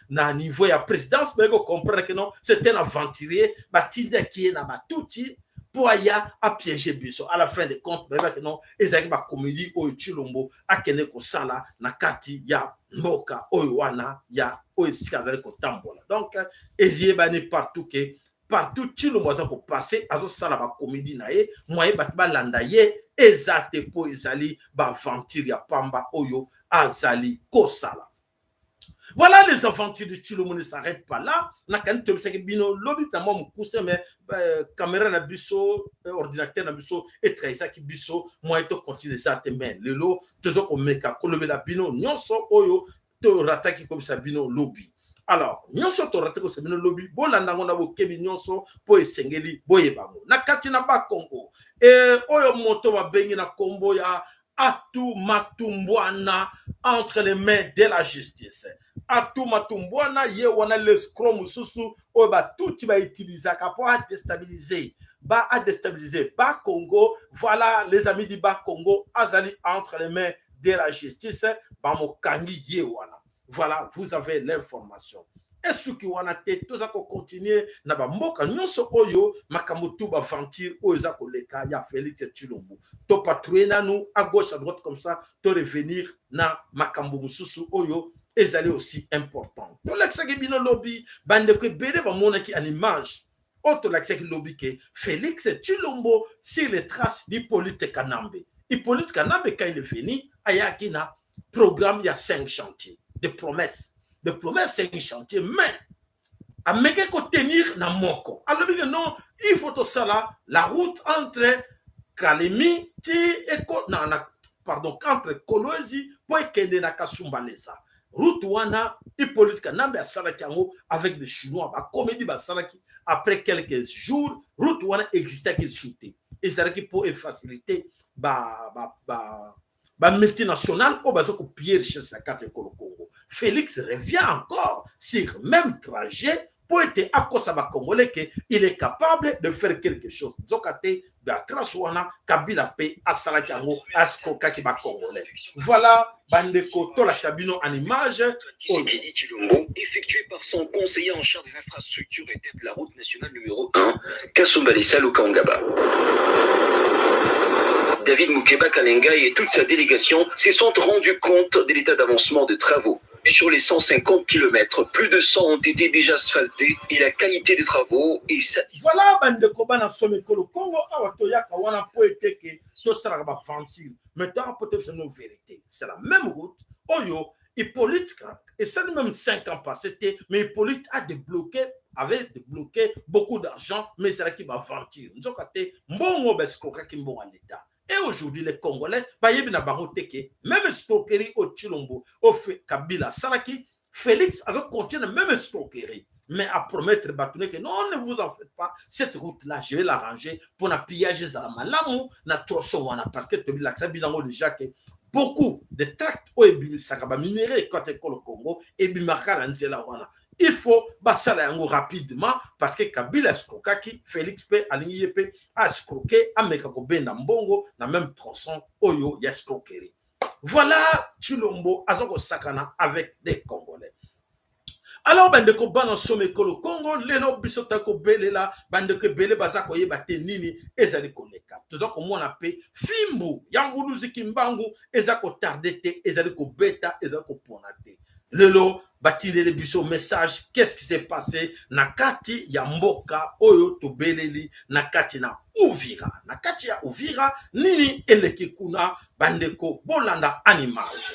na niveau ya présidence, bayaki kocomprendre que non, c'était un aventurier. Batindaki ye na batuti mpo aya apiéger biso. À la fin de compte, bayebaki non, ezalaki bacomédie oyo Tshilombo akende kosala na kati ya mboka oyo wana ya oyo esika azali kotambola. Donc eyebani partout ke partout Tshilombo aza kopasser, azosala bacomédie na ye. Moye bato balanda ye eza te, mpo ezali baaventure ya pamba oyo azali kosala. Voilà, les aventures de Tshilombo ne s'arrêtent pas là. Nakani tobisaki bino lobi na mwa mokuse, mais caméra na biso, ordinateur na biso etrahisaki biso, moyen tocontinue eza te. Mais lelo toza komeka kolobela bino nyonso oyo torataki kobisa bino lobi. Alors nyonso torataki kobisa bino lobi, bolanda yango na bokebi nyonso, mpo esengeli boyeba yango. Na kati na Bakongo e, oyo moto babengi na nkombo ya Atou Matumbwana entre les mains de la justice. Atou Matumbwana ye wana, l'escroc mosusu oyo batuti bautilisaka mpo adéstabiliser, ba adéstabiliser Bakongo. Voilà, les amis du Bakongo, azali entre les mains de la justice, bamokangi ye wana. Voilà, vous avez l'information. Esuki wana te, toza kocontinue na bamboka nyonso oyo makambo tu baaventure oyo eza koleka ya Félix Tshilombo. Topatrouille nanu à gauche, à droite, comme ça to revenir na makambo mosusu oyo ezali aussi important. Tolakisaki bino lobi, bandeko ebele bamonaki en image oyo tolakisaki lobi ke Félix Tshilombo sur les traces d'Hippolyte Kanambe. Hippolyte Kanambe, quand il est venu, ayaki na programme ya 5 chantiers de promesses, de promesses, 5 chantiers, mais ameki kotenir na moko. Alobi ke non, il faut tosala la route entre Kalemi ti eko na, pardon, entre Kolwezi mpo ekende na Kasumbalesa. Route wana, Hippolyte Kanambe asalaki yango avec des Chinois, bacomédie basalaki. Après quelques jours, route wana existaki lisusu te. Ezalaki mpo efacilité ba multinationale oyo baza kopiller richesse ya kati ya ekolo Congo. Félix revient encore sur même trajet mpo ete akosa Bacongolais ke il est capable de faire quelque chose. Nzoka te, batrace wana Kabila mpe asalaki yango, escroquaki Bacongolais. Voilà, bandeko, tolakisa bino en image. Oyo Tshilombo, effectué par son conseiller en charge des infrastructures et tête de la route nationale numéro 1, Kasumbalesa Lukangaba. David Moukeba Kalengai et toute sa délégation se sont rendus compte de l'état d'avancement des travaux. Sur les 150 km, plus de 100 ont été déjà asphaltés et la qualité des travaux est satisfaisante. Voilà, bandeko bana somo ekolo Congo, awa toyaka wana mpo eteke tosalaka baaventure, mais toyaka mpo toyebisa nos vérité. C'est la même route oyo Hippolyte, esali même 5 ans passé te, mais Hippolyte a débloqué, avait débloqué beaucoup d'argent, mais ezalaki baaventure. Nzoka te, mbongo baescroquaki, mbongo ya l'État. Et aujourd'hui, les Congolais bayebi na bango te ke même escroquerie oyo Tshilombo, oyo Kabila asalaki, Félix azocontinue na même escroquerie, mais à promettre bato que non, ne vous en faites pas, cette route là je vais l'arranger pour na pillage ezala malamu na tronçon wana. Parce que tobilakisa bilango déjà ke beaucoup de tracts oyo ebimisaka baminerai ekota ekolo Congo ebimaka na nzela wana. Il faut basala yango rapidement, parce que Kabila escroquaki, Félix mpe alingi ye mpe aescroquer, ameka kobenda mbongo na même tronçon oyo ya escroquerie. Voilà, Tshilombo aza kosakana avec des Congolais. Alors bandeko bana somo ekolo Congo, lelo biso toyaki kobelela bandeko ebele baza koyeba te nini ezali koleka. Toza komona mpe fimbu ya Mvuluzi Kimbangu eza kotarder te, ezali kobeta, ezali kopona te. Lelo batindeli biso message: qu'est-ce qui s'est passé na kati ya mboka oyo tobeleli, na kati na Uvira? Na kati ya Uvira, nini eleki kuna? Bandeko, bolanda en image.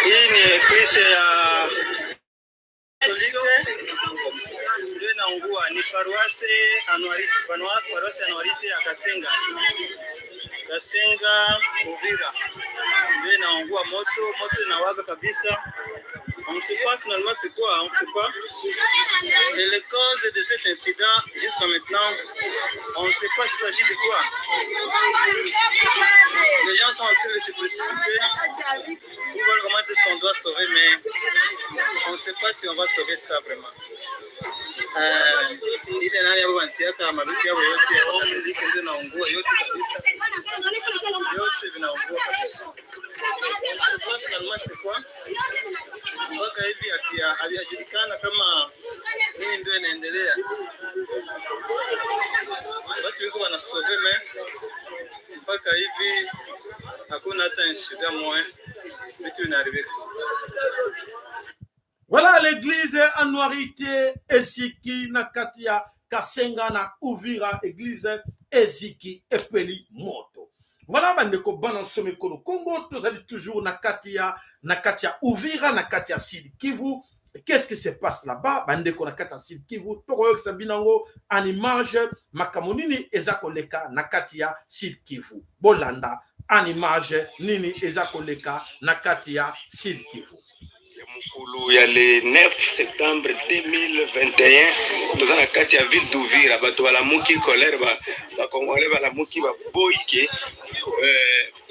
Hii ni eglise ya Katolike ndio inaungua, ni paroisse Anuarite, paroisse Anuarite ya Kasenga, Kasenga Uvira, ndio inaungua moto, moto inawaka kabisa. On ne sait pas finalement c'est quoi, on ne sait pas. Et les causes de cet incident, jusqu'à maintenant, on ne sait pas s'il s'agit de quoi. Les gens sont en train de se précipiter pour voir comment est-ce qu'on doit sauver, mais on ne sait pas si on va sauver ça vraiment. Ile nani hapo wantiaka maduka yao yote ndio naungua yote kabisa, yote vinaungua kabisa. Finalement c'est quoi? Mpaka hivi havijulikana kama nini ndio inaendelea. Watu wiko wanasove me mpaka hivi hakuna hata incident moya, vitu vinaharibika. Voilà l'église Anuarite eziki na kati ya Kasenga na Uvira, église eziki epeli moto. Voilà bandeko bana nsomi ekolo Congo, tozali toujours na kati ya Uvira, na kati ya Sud Kivu. Qu'est-ce qui se passe là-bas, bandeko na kati ya Sud Kivu? Tokoyokisa bino yango en image, makambo nini eza koleka na kati ya Sud Kivu. Bolanda en image nini eza koleka na kati ya Sud Kivu. Mokolo ya le 9 septembre 2021, toza na kati ya ville d'Uvira. Bato balamuki colère, bacongolais balamuki, baboyi ke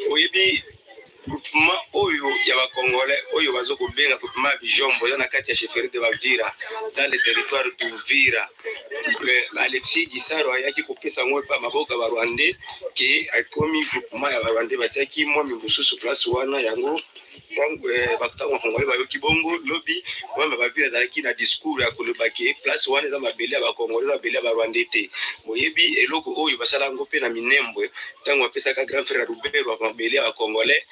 oyebi groupement oyo ya bacongolais oyo baza kobenga groupement ya Bijombo, eza na kati ya chefferie de Bavira dans le territoire d'Uvira. Alexis Gisaro ayaki kopesa yango epa maboko ya barwandais ke akomi groupement ya barwandais, batiaki mwami mosusu place wana. Yango ntango bakongolais bayoki bongo, lobi mwami Bavira azalaki na discours ya koloba ke place wana eza mabele ya bakongolais, eza mabele ya barwandais te. Boyebi eloko oyo basala yango mpe na Minembwe, ntango bapesaka grand frère ya Ruberwa mabele ya bacongolais,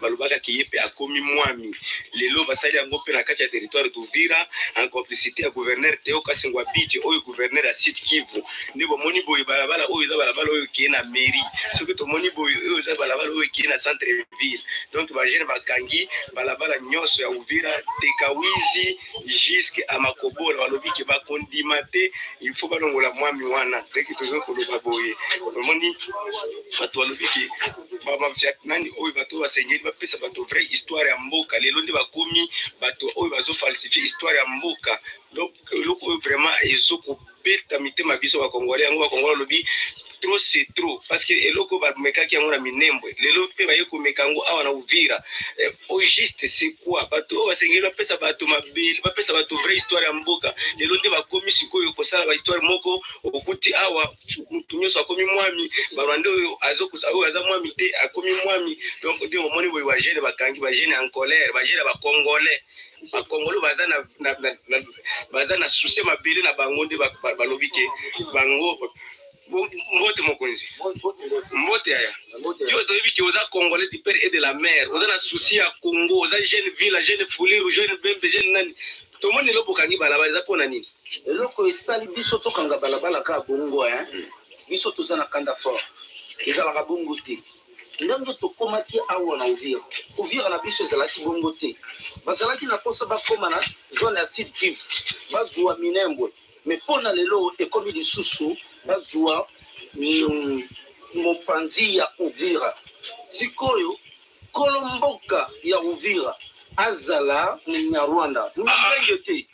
balobaka ke ye mpe akomi mwami. Lelo basali yango mpe na kati ya territoire d'Uvira en complicité ya gouverneur Teo Kasingwa Biche, oyo gouverneur ya Sud Kivu. Nde bomoni boye balabala oyo eza balabala oyo ekeye na mairie. Soki tomoni boye, oyo eza balabala oyo ekeye na centre ville. Donc bajeunes bakangi balabala nyonso ya Uvira tekawizi jusque a Makobola. Balobi ke bakondima te, il faut balongola mwami wana. Ndenge toza koloba boye, omoni bato balobi ke nani oyo, bato oyo basengeli bapesa bato vraie histoire ya mboka, lelo nde bakomi bato oyo bazofalsifie histoire ya mboka. Donc eloko oyo vraiment ezokobeta mitema biso bakongolais. Yango bakongolais balobi trop c'est trop, parce que eloko bamekaki yango na Minembwe, lelo mpe baye komeka yango awa na Uvira. Au juste c'est quoi? Bato oyo basengeli bapesa bato mabele, bapesa bato vraie histoire ya mboka, lelo nde bakomi sikoyo kosala bahistoire moko. Okuti awa mutu nyonso akomi mwami, barwanda oyo oyo aza mwami te akomi mwami. Donc nde omoni boye bajeunes bakangi, bajeunes en colère, bajeunes ya bacongolais, bakongolo baza na souci mabele na bango, nde balobi ke bango. Mbote mokonzi, mbote yaya. Yo toyebi ke oza congolais du père et de la mère, oza na souci ya Congo, oza jeune ville, jeune Fuliru, jeune Bembe, jeune nani. Tomoni lelo bokangi balabala, eza mpona nini? Eloko esali biso tokanga balabala kaka bongo, biso toza na kanda fort. Ezalaka bongo te. Ndenge tokomaki awa na Uvira, Uvira na biso ezalaki bongo te. Bazalaki na mposa bakóma na zone ya Sud Kivu, bazwa Minembwe, me mpo na lelo ekomi lisusu bazwa mopanzi ya Uvira. Sikoyo kolo mboka ya Uvira azala Munyarwanda, Munyamulenge te.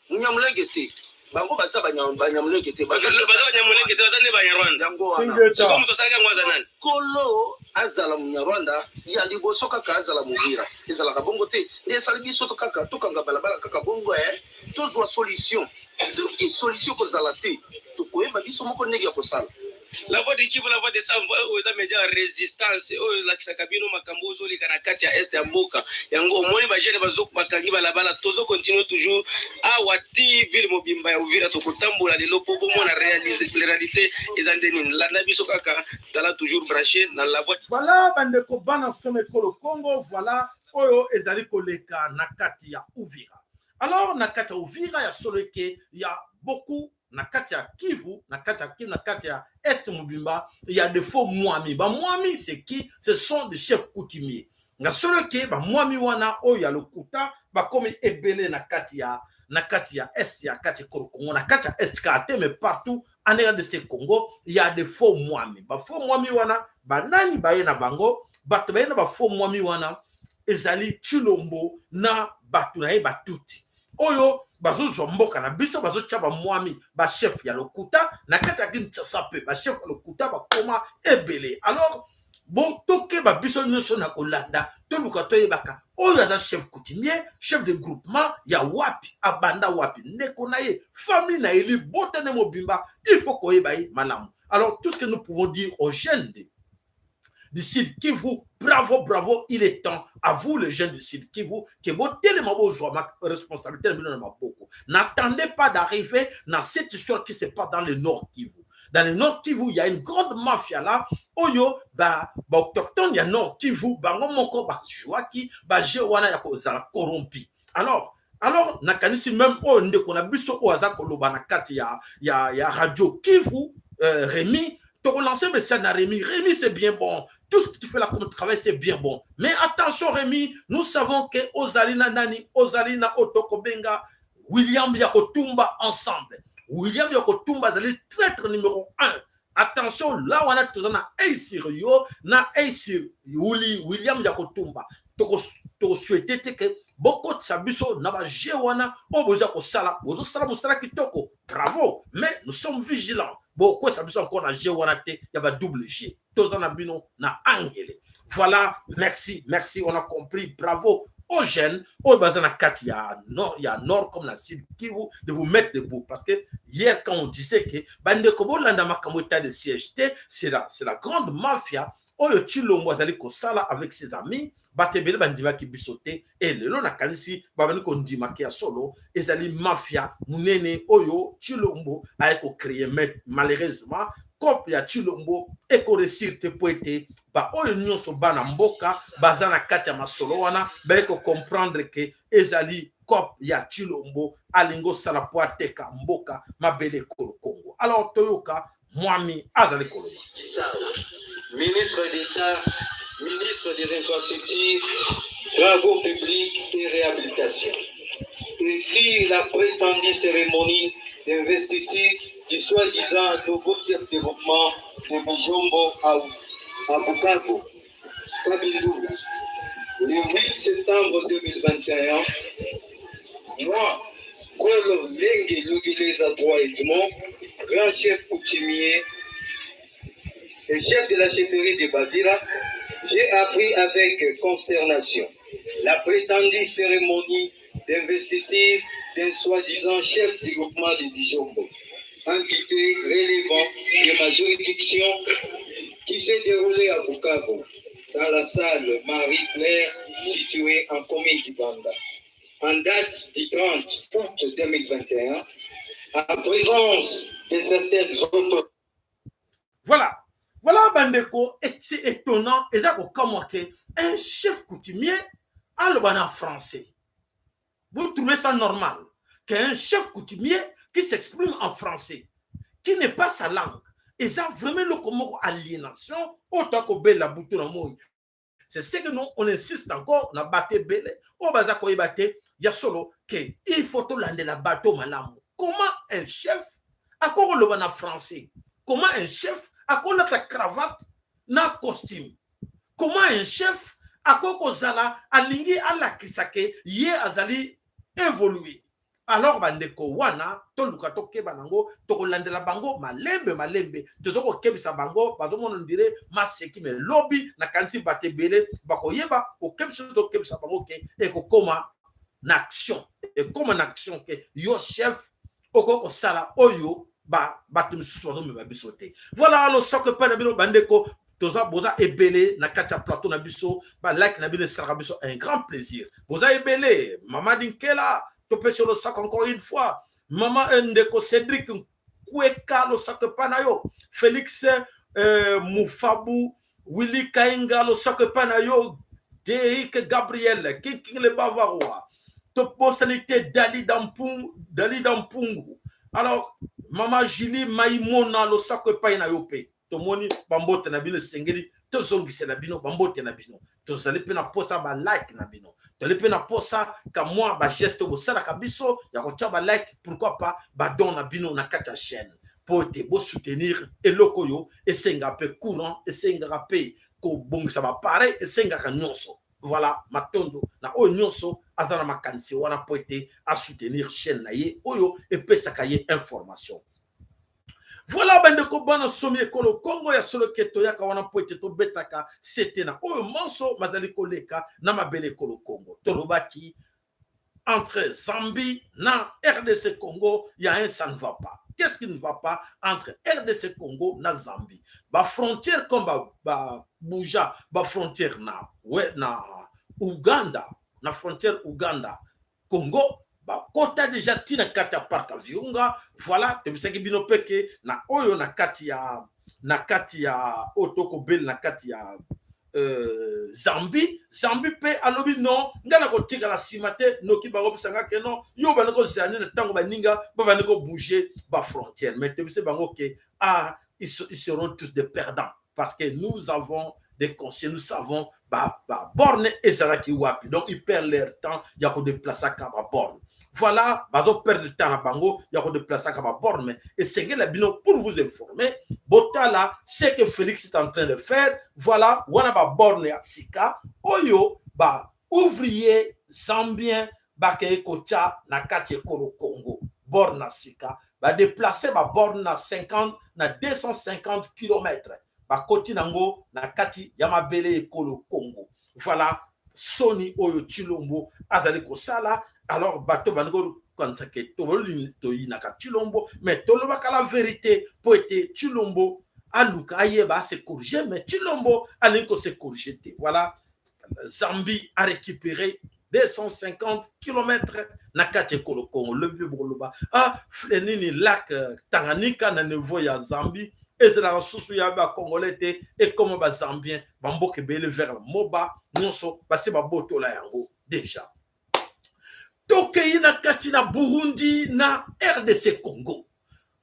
Munyamulenge te, bango baza Banyamulenge te. Baza Banyamulenge te, baza nde Banyarwanda. Yango wana. Sikoyo moto asalaki yango aza nani? Kolo azala Munyarwanda ya liboso, kaka azala Movira. Ezalaka bongo te. Nde esali biso to kaka tokanga balabala kaka bongo, tozwa solution. Soki solution kozala te, tokoyeba biso moko ndenge ya kosala. La Voix de Kivu, la voix de sans voix, oyo eza média ya résistance oyo elakisaka bino makambo oyo ozoleka na kati ya est ya mboka. Yango omoni bajeunes bakangi balabala. Tozocontinue toujours awa ti ville mobimba ya Uvira tokotambola lelo mpo bomona réalité eza nde nini. Landa biso kaka, tala toujours branché na La Voix. Voilà bandeko bana soma ekolo Congo, voilà oyo ezali koleka na kati ya Uvira. Alors na kati ya Uvira, ya solo eke ya beaucoup na kati ya Kivu, na kati ya Kivu, na kati ya est mobimba, il y a des faux mwami. Bamwami, c'est qui? Ce sont des chefs coutumiers. Na solo ke bamwami wana oyo ya lokuta bakomi ebele na kati ya est ya kati ekolo Congo, na kati ya est kaka te, mais partout en RDC Congo, il y a des faux mwami. Bafaux mwami wana banani? Baye na bango, bato baye na bafaux mwami wana. Ezali Tshilombo na bato na ye batuti oyo bazozwa mboka na biso, bazotya bamwami, bachef ya lokuta na kati ya Kinshasa, mpe bachef ya lokuta bakoma ebele. Alors bo tokeba biso nyonso na kolanda, toluka toyebaka oyo aza chef coutumier, chef de groupement ya wapi, abanda wapi, ndeko na ye, famille na ye, libota nde mobimba, il faut koyeba ye malamu. Alors, tout ce que nous pouvons dire aux jeunes du Sud Kivu, bravo, bravo, il est temps à vous les jeunes du Sud Kivu que botelema, bozwa ma responsabilité na bino na maboko. N'attendez pas d'arriver dans cette histoire qui se passe dans le Nord Kivu. Dans le Nord Kivu, il y a une grande mafia là oyo ba autochtone ya Nord Kivu bango moko bajwaki baje wana ya kozala corrompu. Alors nakanisi même oyo ndeko na biso oyo aza koloba na kati ya Radio Kivu, Rémi, tokolancer message na Rémi. Rémi, c'est bien bon, tout ce que tu fais là comme travail, c'est bien bon, mais attention Rémi, nous savons que ozali na nani, ozali na otokobenga William Yakotumba ensemble. William Yakotumba azali traître numéro 1. Attention là wana, toza na œil sur yo, na œil sur William Yakotumba. Tokosouhaite te ke bokotisa biso na baje wana oyo boza kosala. Bozosala mosala kitoko, bravo, mais nous sommes vigilants. Bokwesa biso encore na jeu wana te ya badouble jeu. Toza na bino na angele. Voilà, merci, merci, on a compris. Bravo aux jeunes oyo baza na kati ya nord comme na Sud Kivu de vous mettre debout, parce que hier, quand on disait que bandeko bolanda makambo état de siège te, c'est la grande mafia oyo Tshilombo azali kosala avec ses amis, bato ebele bandimaki biso te. E lelo nakanisi babandi kondimaki ya solo, ezali mafia monene oyo Tshilombo aye kocréer. Mais malheureusement, coup ya Tshilombo ekoréussir te, po ete baoyo nyonso bana mboka baza na kati ya masolo wana baye kocomprendre ke ezali coup ya Tshilombo alingi osala po ateka mboka, mabele ekolo Kongo. Alors toyoka mwami azali koloba. Ministre d'État, ministre des Infrastructures, Travaux publics et Réhabilitation. Et sur la prétendue cérémonie d'investiture du soi-disant nouveau développement de Bijombo à Bukavu, Kabindula, le 8 septembre 2021, moi, Kolo Lenge Lugileza Droit Edmond, grand chef coutumier et chef de la chefferie de Bavira, j'ai appris avec consternation la prétendue cérémonie d'investiture d'un soi-disant chef du groupement de Bijombo, entité relevant de ma juridiction, qui s'est déroulée à Bukavu, dans la salle Marie-Claire située en commune d'Ibanda, en date du 30 août 2021, à présence de certaines autorités. Voilà. Voilà bandeko, c'est étonnant, eza kokamwa ke un chef coutumier aloba na français. Vous trouvez ça normal qu'un chef coutumier qui s'exprime en français, qui n'est pas sa langue? Eza vraiment eloko moko aliénation oyo tokobela butu na moi. C'est ce que nous on insiste encore na bato ebele oyo baza koyeba te ya solo ke il faut tolandela bato malamu. Comment un chef akokoloba na français? Comment un chef akolata cravate na costume? Comment un chef akoki kozala alingi alakisa ke ye azali évolué? Alors bandeko wana, toluka tokeba nango, tokolandela bango malembe malembe. Toza kokebisa bango, bazomona ndire maseki, me lobi nakanisi bato ebele bakoyeba kokebisa. Tokebisa bango ke ekokoma na action, ekoma na action ke yo chef okoki kosala oyo bato misusu bazomema biso te. Voilà, losako epai na bino bandeko. Toza boza ebele na kati ya plateau na biso. Balike na bino esalaka biso un grand plaisir. Boza ebele. Mama Dinkela, topesi yo losako encore une fois. Mama ndeko Cédrik Kweka, losako epai na yo. Félix Mufabu, Willy Kainga, losako epai na yo. Derik Gabriel Kinking le Bavarois, tobosani te. Dali Dampungu, Dali Dampungu. Alors mama Julie Maimona, losako epai na yo mpe. Tomoni bambote na bino, esengeli tozongisela bino bambote na bino. Tozali mpe na posa balike na bino, tozali mpe na posa kamwa bageste bosalaka biso ya kotia balike, pourquoi pas badon na bino na kati ya chaîne, mpo ete bosoutenir eloko oyo. Esengaka mpe courant, esengaka mpe kobongisa baappareil, esengaka nyonso. Voilà, matondo na oyo nyonso aza na makanisi wana mpo ete asoutenir chaîne na ye oyo epesaka ye information. Voilà, bandeko bana somi ekolo Kongo, ya solo ke toyaka wana mpo ete tobetaka sete na oyo manso mazali koleka na mabele ekolo Kongo. Tolobaki entre Zambie na RDC Congo, il y a un ça ne va pas. Qu'est-ce qui ne va pas entre RDC Congo na Zambie? Ba frontière comme ba Buja, ba frontière na ouais, na Ouganda, na frontière Ouganda Congo, bakota déjà tina kati ya parc ya Virunga. Voilà, tobisaki bino peke na oyo na kati ya oyo tokobela na kati ya Zambie. Zambie mpe alobi non, ngai nakotikala nsima te, noki bakopesanga ke non, yo bandi kozela nini ntango baninga babandi kobouger bafrontière? Mais tobisi bango ke ah, ils seront tous des perdants parce que nous avons des conseils, nous savons baborne ezalaki wapi. Donc ils perdent leur temps ya kodéplaçaka baborne. Voilà, bazoperdre temps na bango ya kodéplaçaka baborne. Mais esengeli bino, pour vous informer, botala ce que Félix est en train de faire. Voilà, wana baborne ya sika oyo baouvrier zambien bakei kotya na kati ekolo Congo. Borne na sika, badéplace baborne na 50 na 250 km, bakoti nango na kati ya mabele ekolo Congo. Voilà soni oyo Tshilombo azali kosala. Alors bato bandi kokanisa ke toyinaka Tshilombo, mais tolobaka la vérité mpo ete Tshilombo aluka ayeba ase corriger, mais Tshilombo alingi kose corriger te. Voilà, Zambie a récupéré 250 km na kati ekolo Congo. Lobi mpe bokoloba ah, nini, lac Tanganyika na niveau ya Zambie ezalaka susu ya bacongolais te, ekoma bazambien. Bamboka ebele vers Moba nyonso basi babotola yango déjà. Tokei na kati na Burundi na RDC Congo.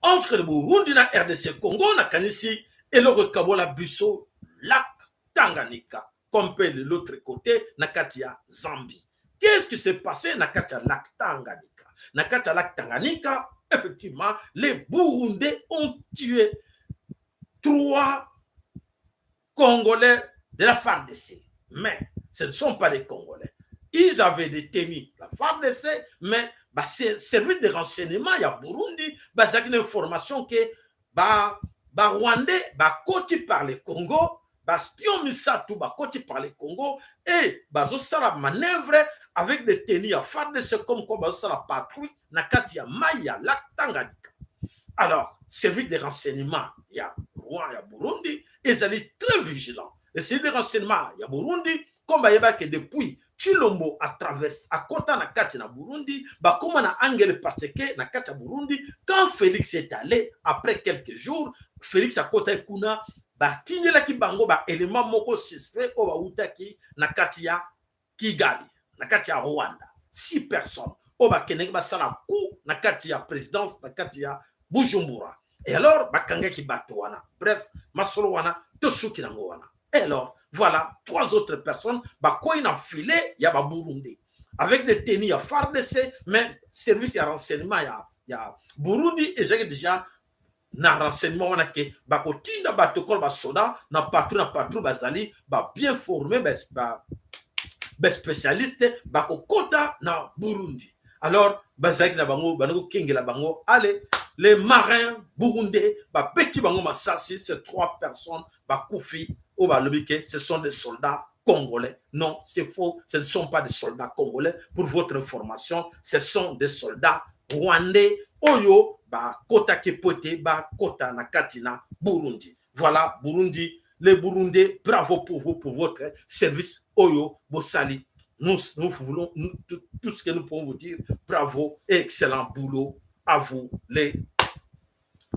Entre le Burundi na RDC Congo, nakanisi eloko ekabola biso lac Tanganyika, comme mpe de l'autre côté na kati ya Zambie. Qu'est-ce qui s'est passé na kati ya lac Tanganyika? Na kati ya lac Tanganyika, effectivement, les Burundais ont tué trois Congolais de la FARDC. Mais ce ne sont pas des Congolais. Ils avaient détenu la FARDC, mais bah, service de renseignement ya Burundi bazalaki na information ke ba Rwandais bakoti par le Congo, baspion misato bakoti par le Congo et bazosala manœuvre avec des tenues ya FARDC, comme quoi bazosala patrouille na kati ya mai ya lac Tanganyika. Alors service de renseignement ya roi ya Burundi ezali très vigilant. Le service de renseignement ya Burundi, comme bayebaki depuis Tshilombo a traverse, akota na kati na Burundi, bakóma na angele, parce que na kati ya Burundi, quand Félix est allé, après quelques jours Félix akota kuna, batindelaki bango baélément moko suspect oyo bautaki na kati ya Kigali, na kati ya Rwanda, six personnes oyo bakendaki basala coup na kati ya présidence na kati ya Bujumbura. Et alors bakangaki bato wana. Bref, masolo wana tosuki nango wana. Et alors voilà, trois autres personnes bakwei na filet ya baburundais avec des tenues ya FARDC, mais service ya renseignement ya Burundi ezalaki déjà na renseignement wana ke bakotinda bato kola basoda na patrouille na patrouille, bazali babien formé, baspécialiste, bakokota na Burundi. Alors bazalaki na bango, bandi kokengela bango. Ale, les marins burundais babeti bango masasi, ces trois personnes bakufi. Oyo balobi ke ce sont des soldats congolais, non, c'est faux, ce ne sont pas des soldats congolais. Pour votre information, ce sont des soldats rwandais oyo bakotaki po ete bakota na kati na Burundi. Voilà, Burundi, les Burundais, bravo pour vous, pour votre service oyo bosali. Nous, nous voulons, nous, tout ce que nous pouvons vous dire, bravo et excellent boulot à vous, les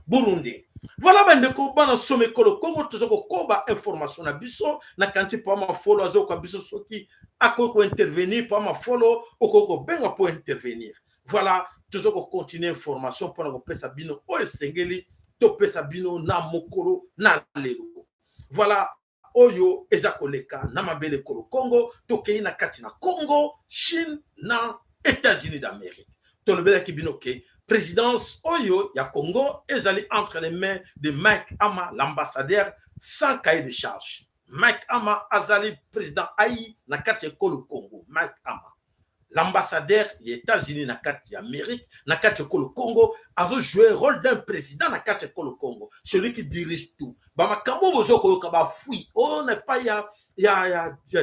Burundais. Voilà, bandeko bana some ekolo Kongo, toza kokoba information na biso. Nakanisi mpo mafolo azoyoka biso, soki akoki kointervenir mpo mafolo, okoki kobenga mpo intervenir. Voilà, toza kocontinue information mpona kopesa bino oyo esengeli topesa bino na mokolo na lelo. Voilà oyo eza koleka na mabele ekolo Congo. Tokei na kati na Congo, Chine na États-Unis d'Amérique. Tolobelaki bino ke présidence oyo ya Congo ezali entre les mains de Mike Hammer, l'ambassadeur sans cahier de charge. Mike Ama azali président ai na kati ya ekolo Congo. Mike Ama, l'ambassadeur ya États-Unis na kati ya Amérique, na kati ya ekolo Congo, azo jouer rôle d'un président na kati ya ekolo Congo, celui qui dirige tout. Bamakambo bozo koyoka bafui oyo na epai ya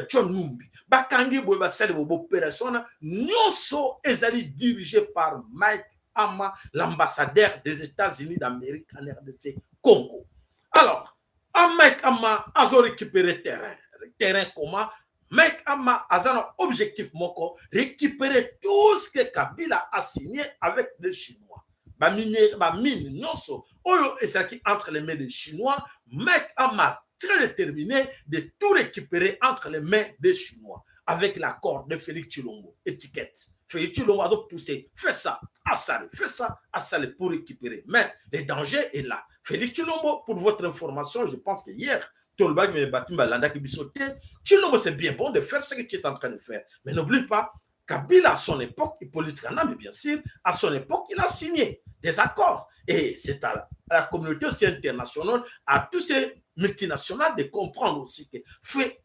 John Numbi, bakangi boye, basali boye, opération wana nyonso ezali dirigé par Mike Ama, l'ambassadeur des États-Unis d'Amérique en RDC Congo. Alors, a Mike Ama azo récupérer terrain. Terrain comment? Mike Ama aza na objectif moko: récupérer tout ce que Kabila a signé avec les Chinois. Bamine, bamine nyonso oyo ezalaki entre les mains des Chinois, Mike Ama très déterminé de tout récupérer entre les mains des Chinois avec l'accord de Félix Tshilombo. Étiquette Félix Tshilombo a poussé, fais ça, asale, fais ça, asale pour récupérer. Mais le danger est là. Félix Tshilombo, pour votre information, je pense que hier tolobaki, me bato balandaki biso te. Tshilombo, c'est bien bon de faire ce que tu es en train de faire, mais n'oublie pas, Kabila, à son époque, Hippolyte Kanambe, bien sûr, à son époque, il a signé des accords. Et c'est à la communauté aussi internationale, à tous ces multinationales de comprendre aussi que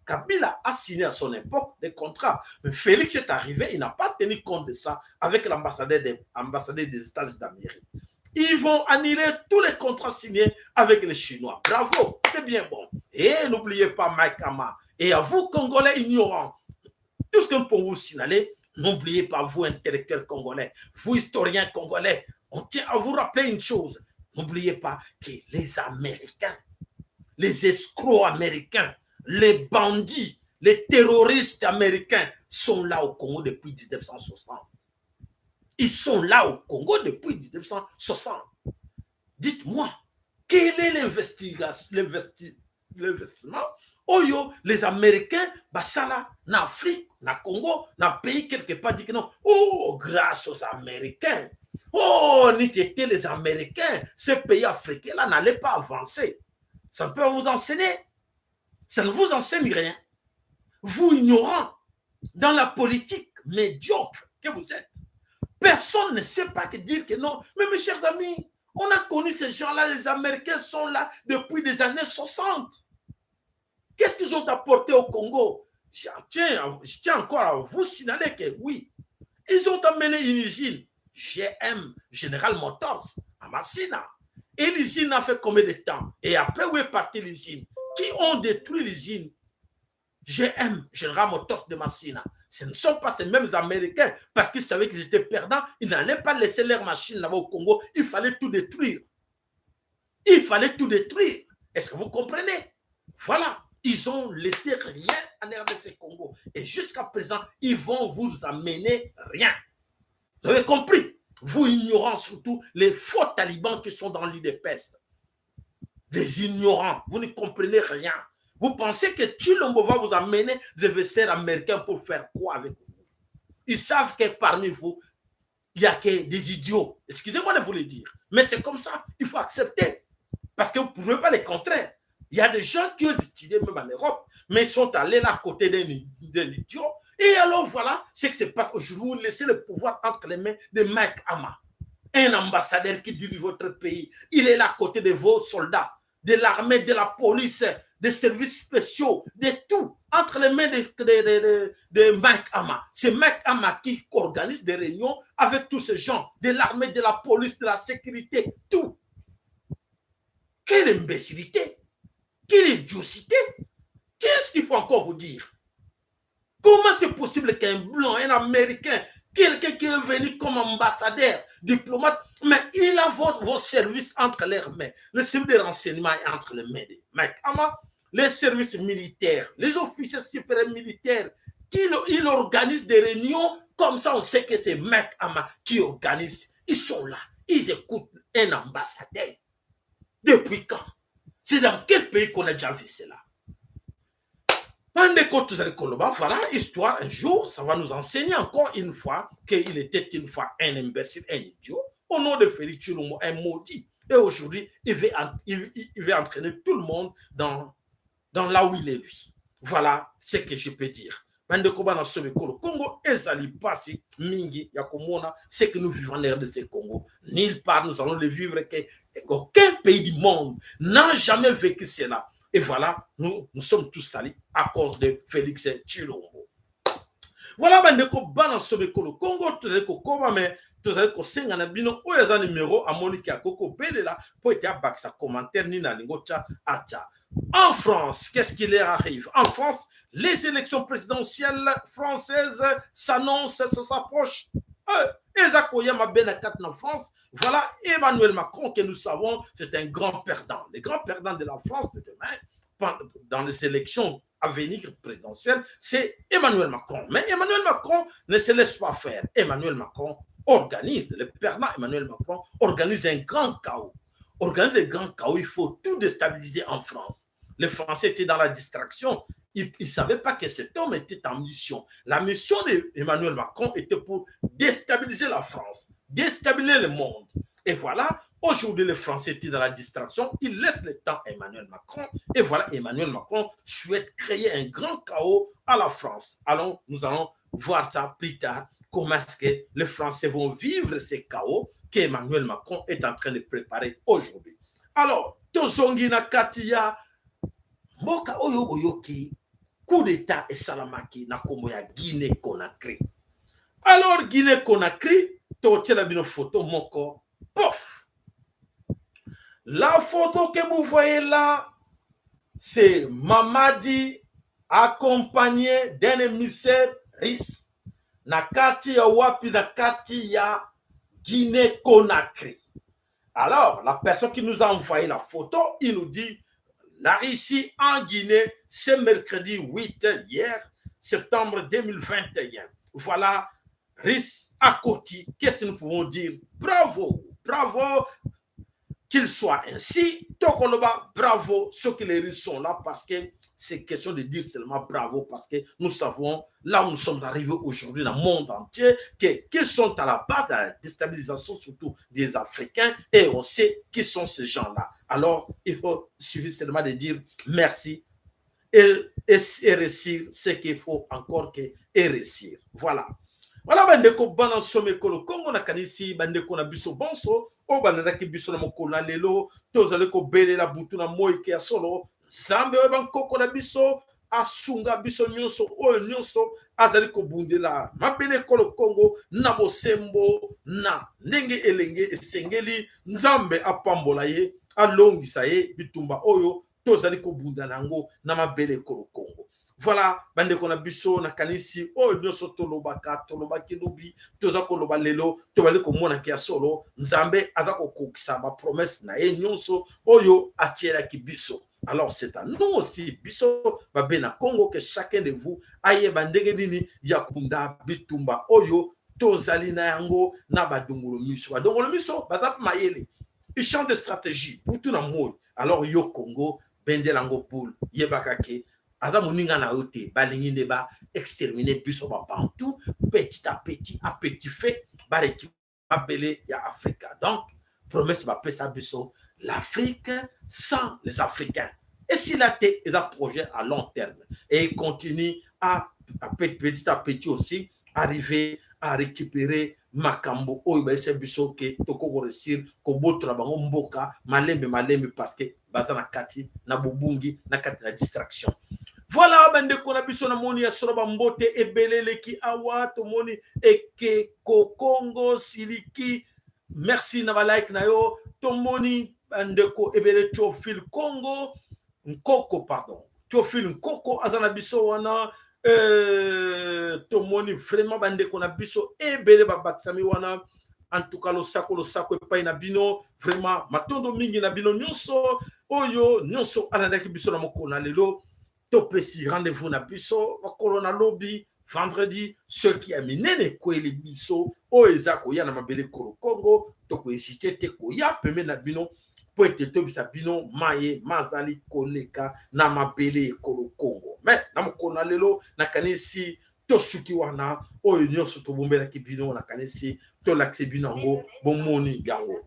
Kabila a signé à son époque des contrats. Mais Félix est arrivé, il n'a pas tenu compte de ça avec l'ambassadeur des États-Unis d'Amérique. Ils vont annuler tous les contrats signés avec les Chinois. Bravo, c'est bien bon. Et n'oubliez pas Mike Ama. Et à vous, Congolais ignorants, tout ce que nous pouvons vous signaler, n'oubliez pas, vous, intellectuels congolais, vous, historiens congolais, on tient à vous rappeler une chose. N'oubliez pas que les Américains, les escrocs américains, les bandits, les terroristes américains sont là au Congo depuis 1960. Ils sont là au Congo depuis 1960. Dites-moi, quel est l'investissement oyo les Américains basala na Afrique, na Congo, na pays quelque part, dit que non, oh, grâce aux Américains, oh, n'eût été les Américains, ce pays africain-là n'allait pas avancer. Ça ne peut vous enseigner. Ça ne vous enseigne rien. Vous, ignorants, dans la politique médiocre que vous êtes, personne ne sait pas que dire que non. Mais mes chers amis, on a connu ces gens-là, les Américains sont là depuis des années 60. Qu'est-ce qu'ils ont apporté au Congo? Je tiens encore à vous signaler que oui, ils ont amené une usine, GM, General Motors, à Massina. Et l'usine a fait combien de temps? Et après, où est partie l'usine? Qui ont détruit l'usine GM, General Motors de Massina? Ce ne sont pas ces mêmes Américains, parce qu'ils savaient qu'ils étaient perdants. Ils n'allaient pas laisser leur machine là-bas au Congo. Il fallait tout détruire. Il fallait tout détruire. Est-ce que vous comprenez? Voilà. Ils ont laissé rien en RDC Congo. Et jusqu'à présent, ils vont vous amener rien. Vous avez compris? Vous ignorants, surtout les faux talibans qui sont dans l'UDPS. Des ignorants. Vous ne comprenez rien. Vous pensez que Tshilombo va vous amener des investisseurs américains pour faire quoi avec vous? Ils savent que parmi vous, il n'y a que des idiots. Excusez-moi de vous le dire. Mais c'est comme ça. Il faut accepter. Parce que vous ne pouvez pas les contraindre. Il y a des gens qui ont étudié même en Europe, mais ils sont allés là à côté d'un idiot. Et alors voilà ce qui se passe aujourd'hui. Vous laissez le pouvoir entre les mains de Mike Ama, un ambassadeur qui dirige votre pays. Il est là à côté de vos soldats, de l'armée, de la police, des services spéciaux, de tout, entre les mains de Mike Ama. C'est Mike Ama qui organise des réunions avec tous ces gens, de l'armée, de la police, de la sécurité, tout. Quelle imbécilité! Quelle idiocité! Qu'est-ce qu'il faut encore vous dire? Comment c'est possible qu'un blanc, un Américain, quelqu'un qui est venu comme ambassadeur, diplomate, mais il a vos services entre leurs mains. Le service de renseignement est entre les mains de Mike Ama, les services militaires, les officiers supérieurs militaires, il organise des réunions, comme ça on sait que c'est Mike Ama qui organise. Ils sont là, ils écoutent un ambassadeur. Depuis quand? C'est dans quel pays qu'on a déjà vu cela? Bandeko, tozali koloba, voilà, histoire, un jour, ça va nous enseigner encore une fois qu'il était une fois un imbécile, un idiot, au nom de Félix Tshilombo, un maudit. Et aujourd'hui, il veut entraîner tout le monde dans là où il est lui. Voilà ce que je peux dire. Bandeko bana sobe kolo Congo ezali pasi mingi ya komona ce que nous vivons en RDC Congo. Nulle part nous allons le vivre, que aucun pays du monde n'a jamais vécu cela. Et voilà, nous, nous sommes tous salis à cause de Félix Tshilombo. Voilà bandeko bana sobekolo Congo, tozali kokoma, mais tozali kosenga na bino, oyo aza numero amoniki akoki kobelela mpo ete abakisa commentaire nini alingi otya, atya. En France, qu'est-ce qui leur arrive? En France, les élections présidentielles françaises s'annoncent, ça s'approche. Eza koya mabe na kati na France. Voilà Emmanuel Macron que nous savons, c'est un grand perdant. Le grand perdant de la France de demain, dans les élections à venir présidentielles, c'est Emmanuel Macron. Mais Emmanuel Macron ne se laisse pas faire. Emmanuel Macron organise, le perdant Emmanuel Macron organise un grand chaos. Organise un grand chaos, il faut tout déstabiliser en France. Les Français étaient dans la distraction. Ils ne savaient pas que cet homme était en mission. La mission d'Emmanuel Macron était pour déstabiliser la France, déstabiliser le monde. Et voilà, aujourd'hui, les Français étaient dans la distraction. Ils laissent le temps à Emmanuel Macron. Et voilà, Emmanuel Macron souhaite créer un grand chaos à la France. Alors, nous allons voir ça plus tard. Comment est-ce que les Français vont vivre ces chaos qu'Emmanuel Macron est en train de préparer aujourd'hui? Alors, tozongi na kati ya mboka oyo boyoki coup d'état esalamaki na nkombo ya Guinée Conakry. Alors, Guinée Conakry, totiela bino photo moko, pof. La photo que vous voyez là, c'est Mamadi accompagné d'un émissaire russe. Na kati ya wapi? Na kati ya Guinée Conakry. Alors, la personne qui nous a envoyé la photo, il nous dit: la Russie en Guinée, ce mercredi 8 hier, septembre 2021. Voilà, Russe à côté. Qu'est-ce que nous pouvons dire? Bravo, bravo qu'il soit ainsi. Tokoloba, bravo, ceux qui les Russes sont là, parce que c'est question de dire seulement bravo, parce que nous savons là où nous sommes arrivés aujourd'hui dans le monde entier, qui sont à la base de la déstabilisation, surtout des Africains, et on sait qui sont ces gens-là. Alors, il faut suffit seulement de dire merci et réussir ce qu'il faut encore que et réussir. Voilà. Voilà bandeko bana somekolo Kongo, nakanisi bandeko na biso bonso oyo balandaki biso na mokolo na lelo, tozali kobelela butu na moi ke ya solo Nzambe oyo bankoko na biso asunga biso nyonso, oyo nyonso azali kobundela mabele ekolo Kongo na bosembo na ndenge elenge esengeli, Nzambe apambola ye, alongisa ye bitumba oyo tozali kobunda na yango na mabele ekolo Kongo. Voilà bandeko na biso, nakanisi oyo nyonso tolobaka, tolobaki lobi, toza koloba lelo, tobali komonaki ya solo Nzambe aza kokokisa bapromesses na ye nyonso oyo atielaki biso. Alors, c'est à nous aussi, biso babe na Congo, que chacun de vous ayeba ndenge nini ya kunda bitumba oyo tozali na yango na badongolo miso. Badongolo miso baza mpe mayele, ils changent de stratégie butu na moi. Alors yo Congo, bendela yango boule, yebaka ke aza moninga na yo te. Balingi nde baexterminer biso babantu petit à petit, à petit fait bareki mabele ya Afrika. Donc promesse bapesa biso, l'Afrique sans les Africains, esila te. Eza projet à long terme et il continue à petit à petit aussi arriver à récupérer makambo oyo bayesa biso ke tokoki koréussir kobotola bango mboka malembe malembe, parce que baza na kati na bobungi, na kati na distraction. Voilà bandeko na biso, namoni ya solo bambote ebele eleki awa. Tomoni Ekeko Kongo Siliki, merci na balike na yo. Tomoni bandeko ebele, Théophile Congo Nkoko, pardon, Théophile Nkoko aza na biso wana. Tomoni vraiment bandeko na biso ebele babakisami wana. En tout cas, losako, losako epai na bino. Vraiment matondo mingi na bino nyonso oyo nyonso alandaki biso na mokolo na lelo. Topesi rendez-vous na biso mokolo na lobi, vendredi, soki ya minene ekweli biso oyo eza koya na mabele kolo Kongo, tokohésiter te koya pembeni na bino mpo ete toyebisa bino maye mazali koleka na mabele ekolo Kongo. Mais na mokolo na lelo, nakanisi tosuki wana. Oyo nyonso tobombelaki bino, nakanisi tolakisi bino yango, bomoni yango.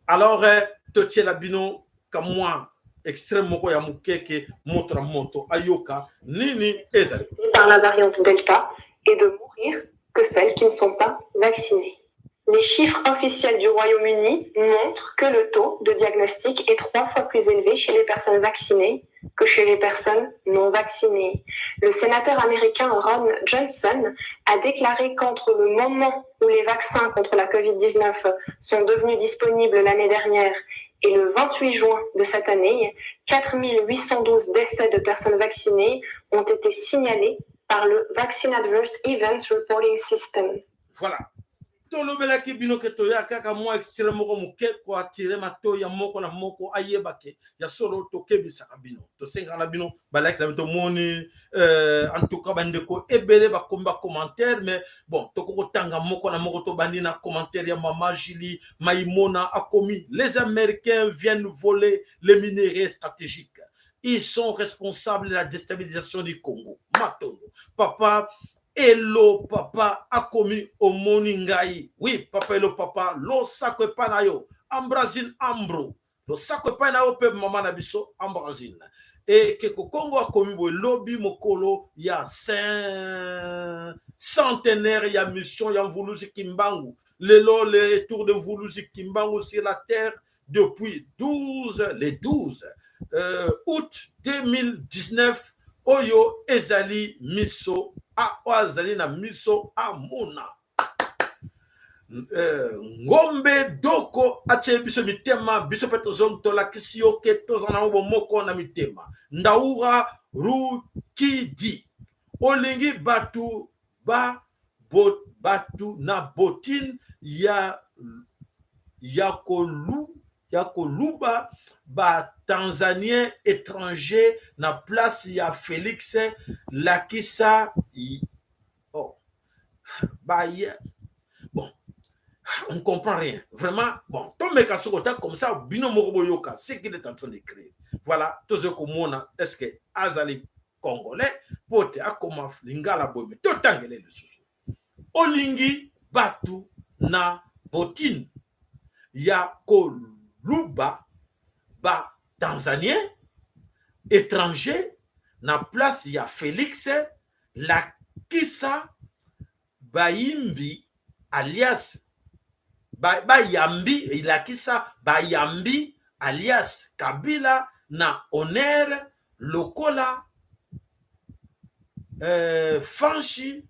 Alors totiela bino kamwa extrait moko ya mokeke, moto na moto ayoka nini ezali. Par la variante Delta et de mourir que celles qui ne sont pas vaccinées. Les chiffres officiels du Royaume-Uni montrent que le taux de diagnostic est trois fois plus élevé chez les personnes vaccinées que chez les personnes non vaccinées. Le sénateur américain Ron Johnson a déclaré qu'entre le moment où les vaccins contre la Covid-19 sont devenus disponibles l'année dernière et le 28 juin de cette année, 4812 décès de personnes vaccinées ont été signalés par le Vaccine Adverse Events Reporting System. Voilà. Tolobelaki bino ke toya kaka mwa extrait moko moke koatire matoi ya moko na moko ayeba ke ya solo tokebisaka bino, tosengaka na bino balaki na bino. Tomoni en tout cas bandeko ebele bakomi bacommentaire, mais bon, tokoki kotanga moko na moko. Tobandi na commentaire ya mama Julie Maimona, akomi: "Les Américains viennent voler les minéraux stratégiques, ils sont responsables de la déstabilisation du Congo." Matondo papa Elo. Papa akomi: "Omoni ngai." Oui, papa Elo, papa, losako epai na yo. Ambrazine Ambro, losako epai na yo mpe mama na biso Ambrazine. Ekeko Kongo akomi boye: "Lobi mokolo ya saint centenaire ya mission ya Mvuluzi Kimbangu. Lelo le retour de Mvuluzi Kimbangu sur la terre depuis 12 le 12 août 2019. Oyo ezali miso a oyo azali na miso amona." Ngombe Doko atie biso mitema, biso mpe tozongi, tolakisi yo ke toza nango bomoko na mitema. Ndaura Rukidi: "Olingi bato ba bo, bato na botine ya koluba batanzanien étranger na place ya Félix. Lakisa oh, ba, bon, on comprend rien vraiment." Bon, tomeka soko ta comme ça bino moko boyoka ce qu'il est en train d'écrire. Voilà, tozoki komona est ce que azali congolais po te akoma lingala boye. Me totangele lisusu: "Olingi bato na botine ya koluba batanzanien étranger na place ya Félix. Lakisa bayimbi alias bayambi, elakisa bayambi alias Kabila na honneur lokola fanshi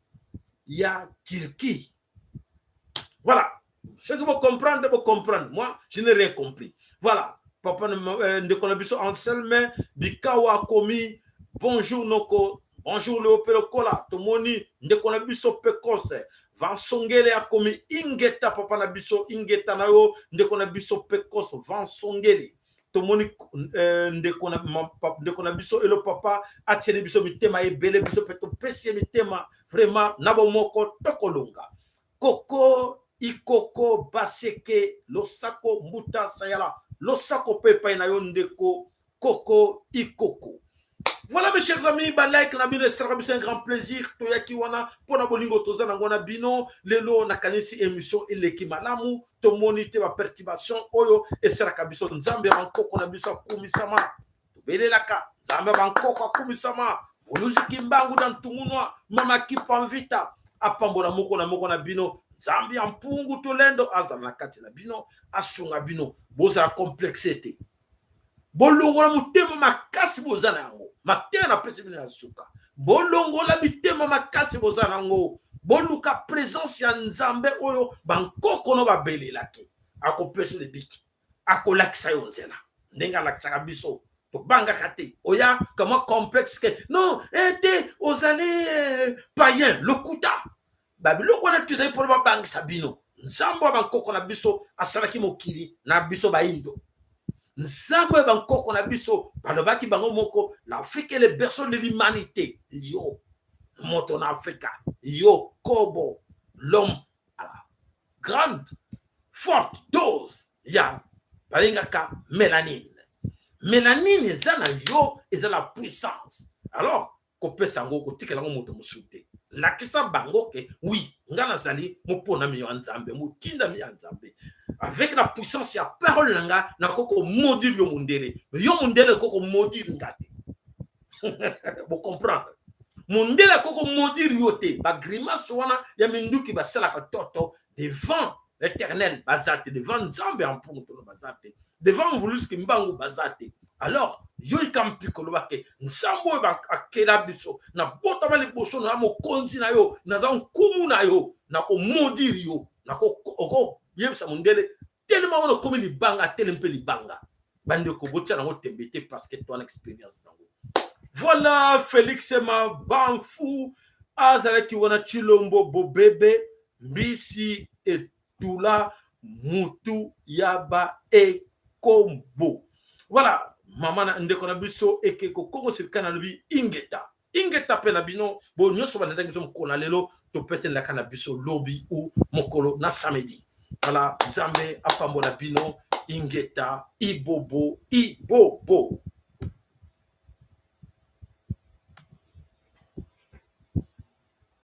ya Turquie." Voilà, ce que vous comprendre, vous comprendre. Moi, je n'ai rien compris. Voilà, papa ndeko na biso Anselme Bikawa akomi: "Bonjour noko, bonjour Léopé Lokola." Tomoni ndeko na biso Pekose Vansongele akomi: "Ingeta papa na biso." Ingeta na yo, ndeko na biso Pekose Vansongele. Tomoni ndeko na biso Elo Papa atieli biso mitema ebele, biso mpe topesi ye mitema. Vraiment, na bomoko tokolonga. Koko Ikoko Baseke, losako mbuta sayala, losako mpe epai na yo, ndeko Koko Ikoko. Voilà, mes chers amis, ba like na bino esalaka biso un grand plaisir. Toyaki wana mpona bolingo toza nango na bino. Lelo nakanisi émission eleki malamu, tomoni te baperturbation oyo esalaka biso. Nzambe ya bankoko na biso akumisama, tobelelaka Nzambe ya bankoko akumisama. Voluzi Kimbangu na Ntungunwa, mama Kipa Mvita apambola moko na moko na bino. Nzambe ya Mpungu Tolendo azala na kati na bino, asunga bino. Bozala complexe te, bolongola motema makasi boza na yango. Mateya napesi bino ya suka: bolongola mitema makasi boza na yango, boluka présence ya Nzambe oyo bankoko no babelelaki. Akopesa lebiki, akolakisa yo nzela ndenge alakisaka biso. Tobangaka te oya kama complexe ke non te ozali païen. Lokuta, babiloko wana tozali mpona babangisa bino. Nzambe ya bankoko na biso asalaki mokili na biso bayindo. Nzambe ya bankoko na biso balobaki bango moko: "L'Afrique est le berceau de l'humanité." Yo moto na Afrika, yo kobo, l'homme à la grande forte dose ya balengaka mélanine. Mélanine eza na yo, eza la puissance. Alors kopesa yango, kotikela yango moto mosusu te. Lakisa bango ke oui, nga nazali moponami ya Nzambe, motindami ya Nzambe. Avec la puissance ya parole na nga, nakoki komaudire yo mondele. Yo mondele okoki komaudire nga te. Bocomprendre, mondele akoki komaudire yo te. Bagrimace wana ya minduki basalaka toto devant. L'éternel baza te, devant Nzambe ya mpungu tono baza te, devant Mvuluzi Kimbangu baza te. Alors yo ika mpiko loba ke Nzambe oyo akela biso, nabotama liboso na mokonzi na yo, naza nkumu na yo, nakomodire yo, nakoyebisa mondele telema wana okomi libanga, telemi mpe libanga. Bandeko, botia nango tembe te, parce que toana expérience nango. Voilà, Félix Mabanfu azalaki wana, Chilombo bobebe mbisi etula mutu ya ba ekombo. Voilà, mama na ndeko na biso ekeko Kongo Sirika, nalobi ingeta, ingeta mpe na bino bo nyonso bandandaki biso mokolo na lelo. Topeselaka na biso lobi ou mokolo na samedi. Voilà, Nzambe apambola bino. Ingeta, ibobo, ibobo.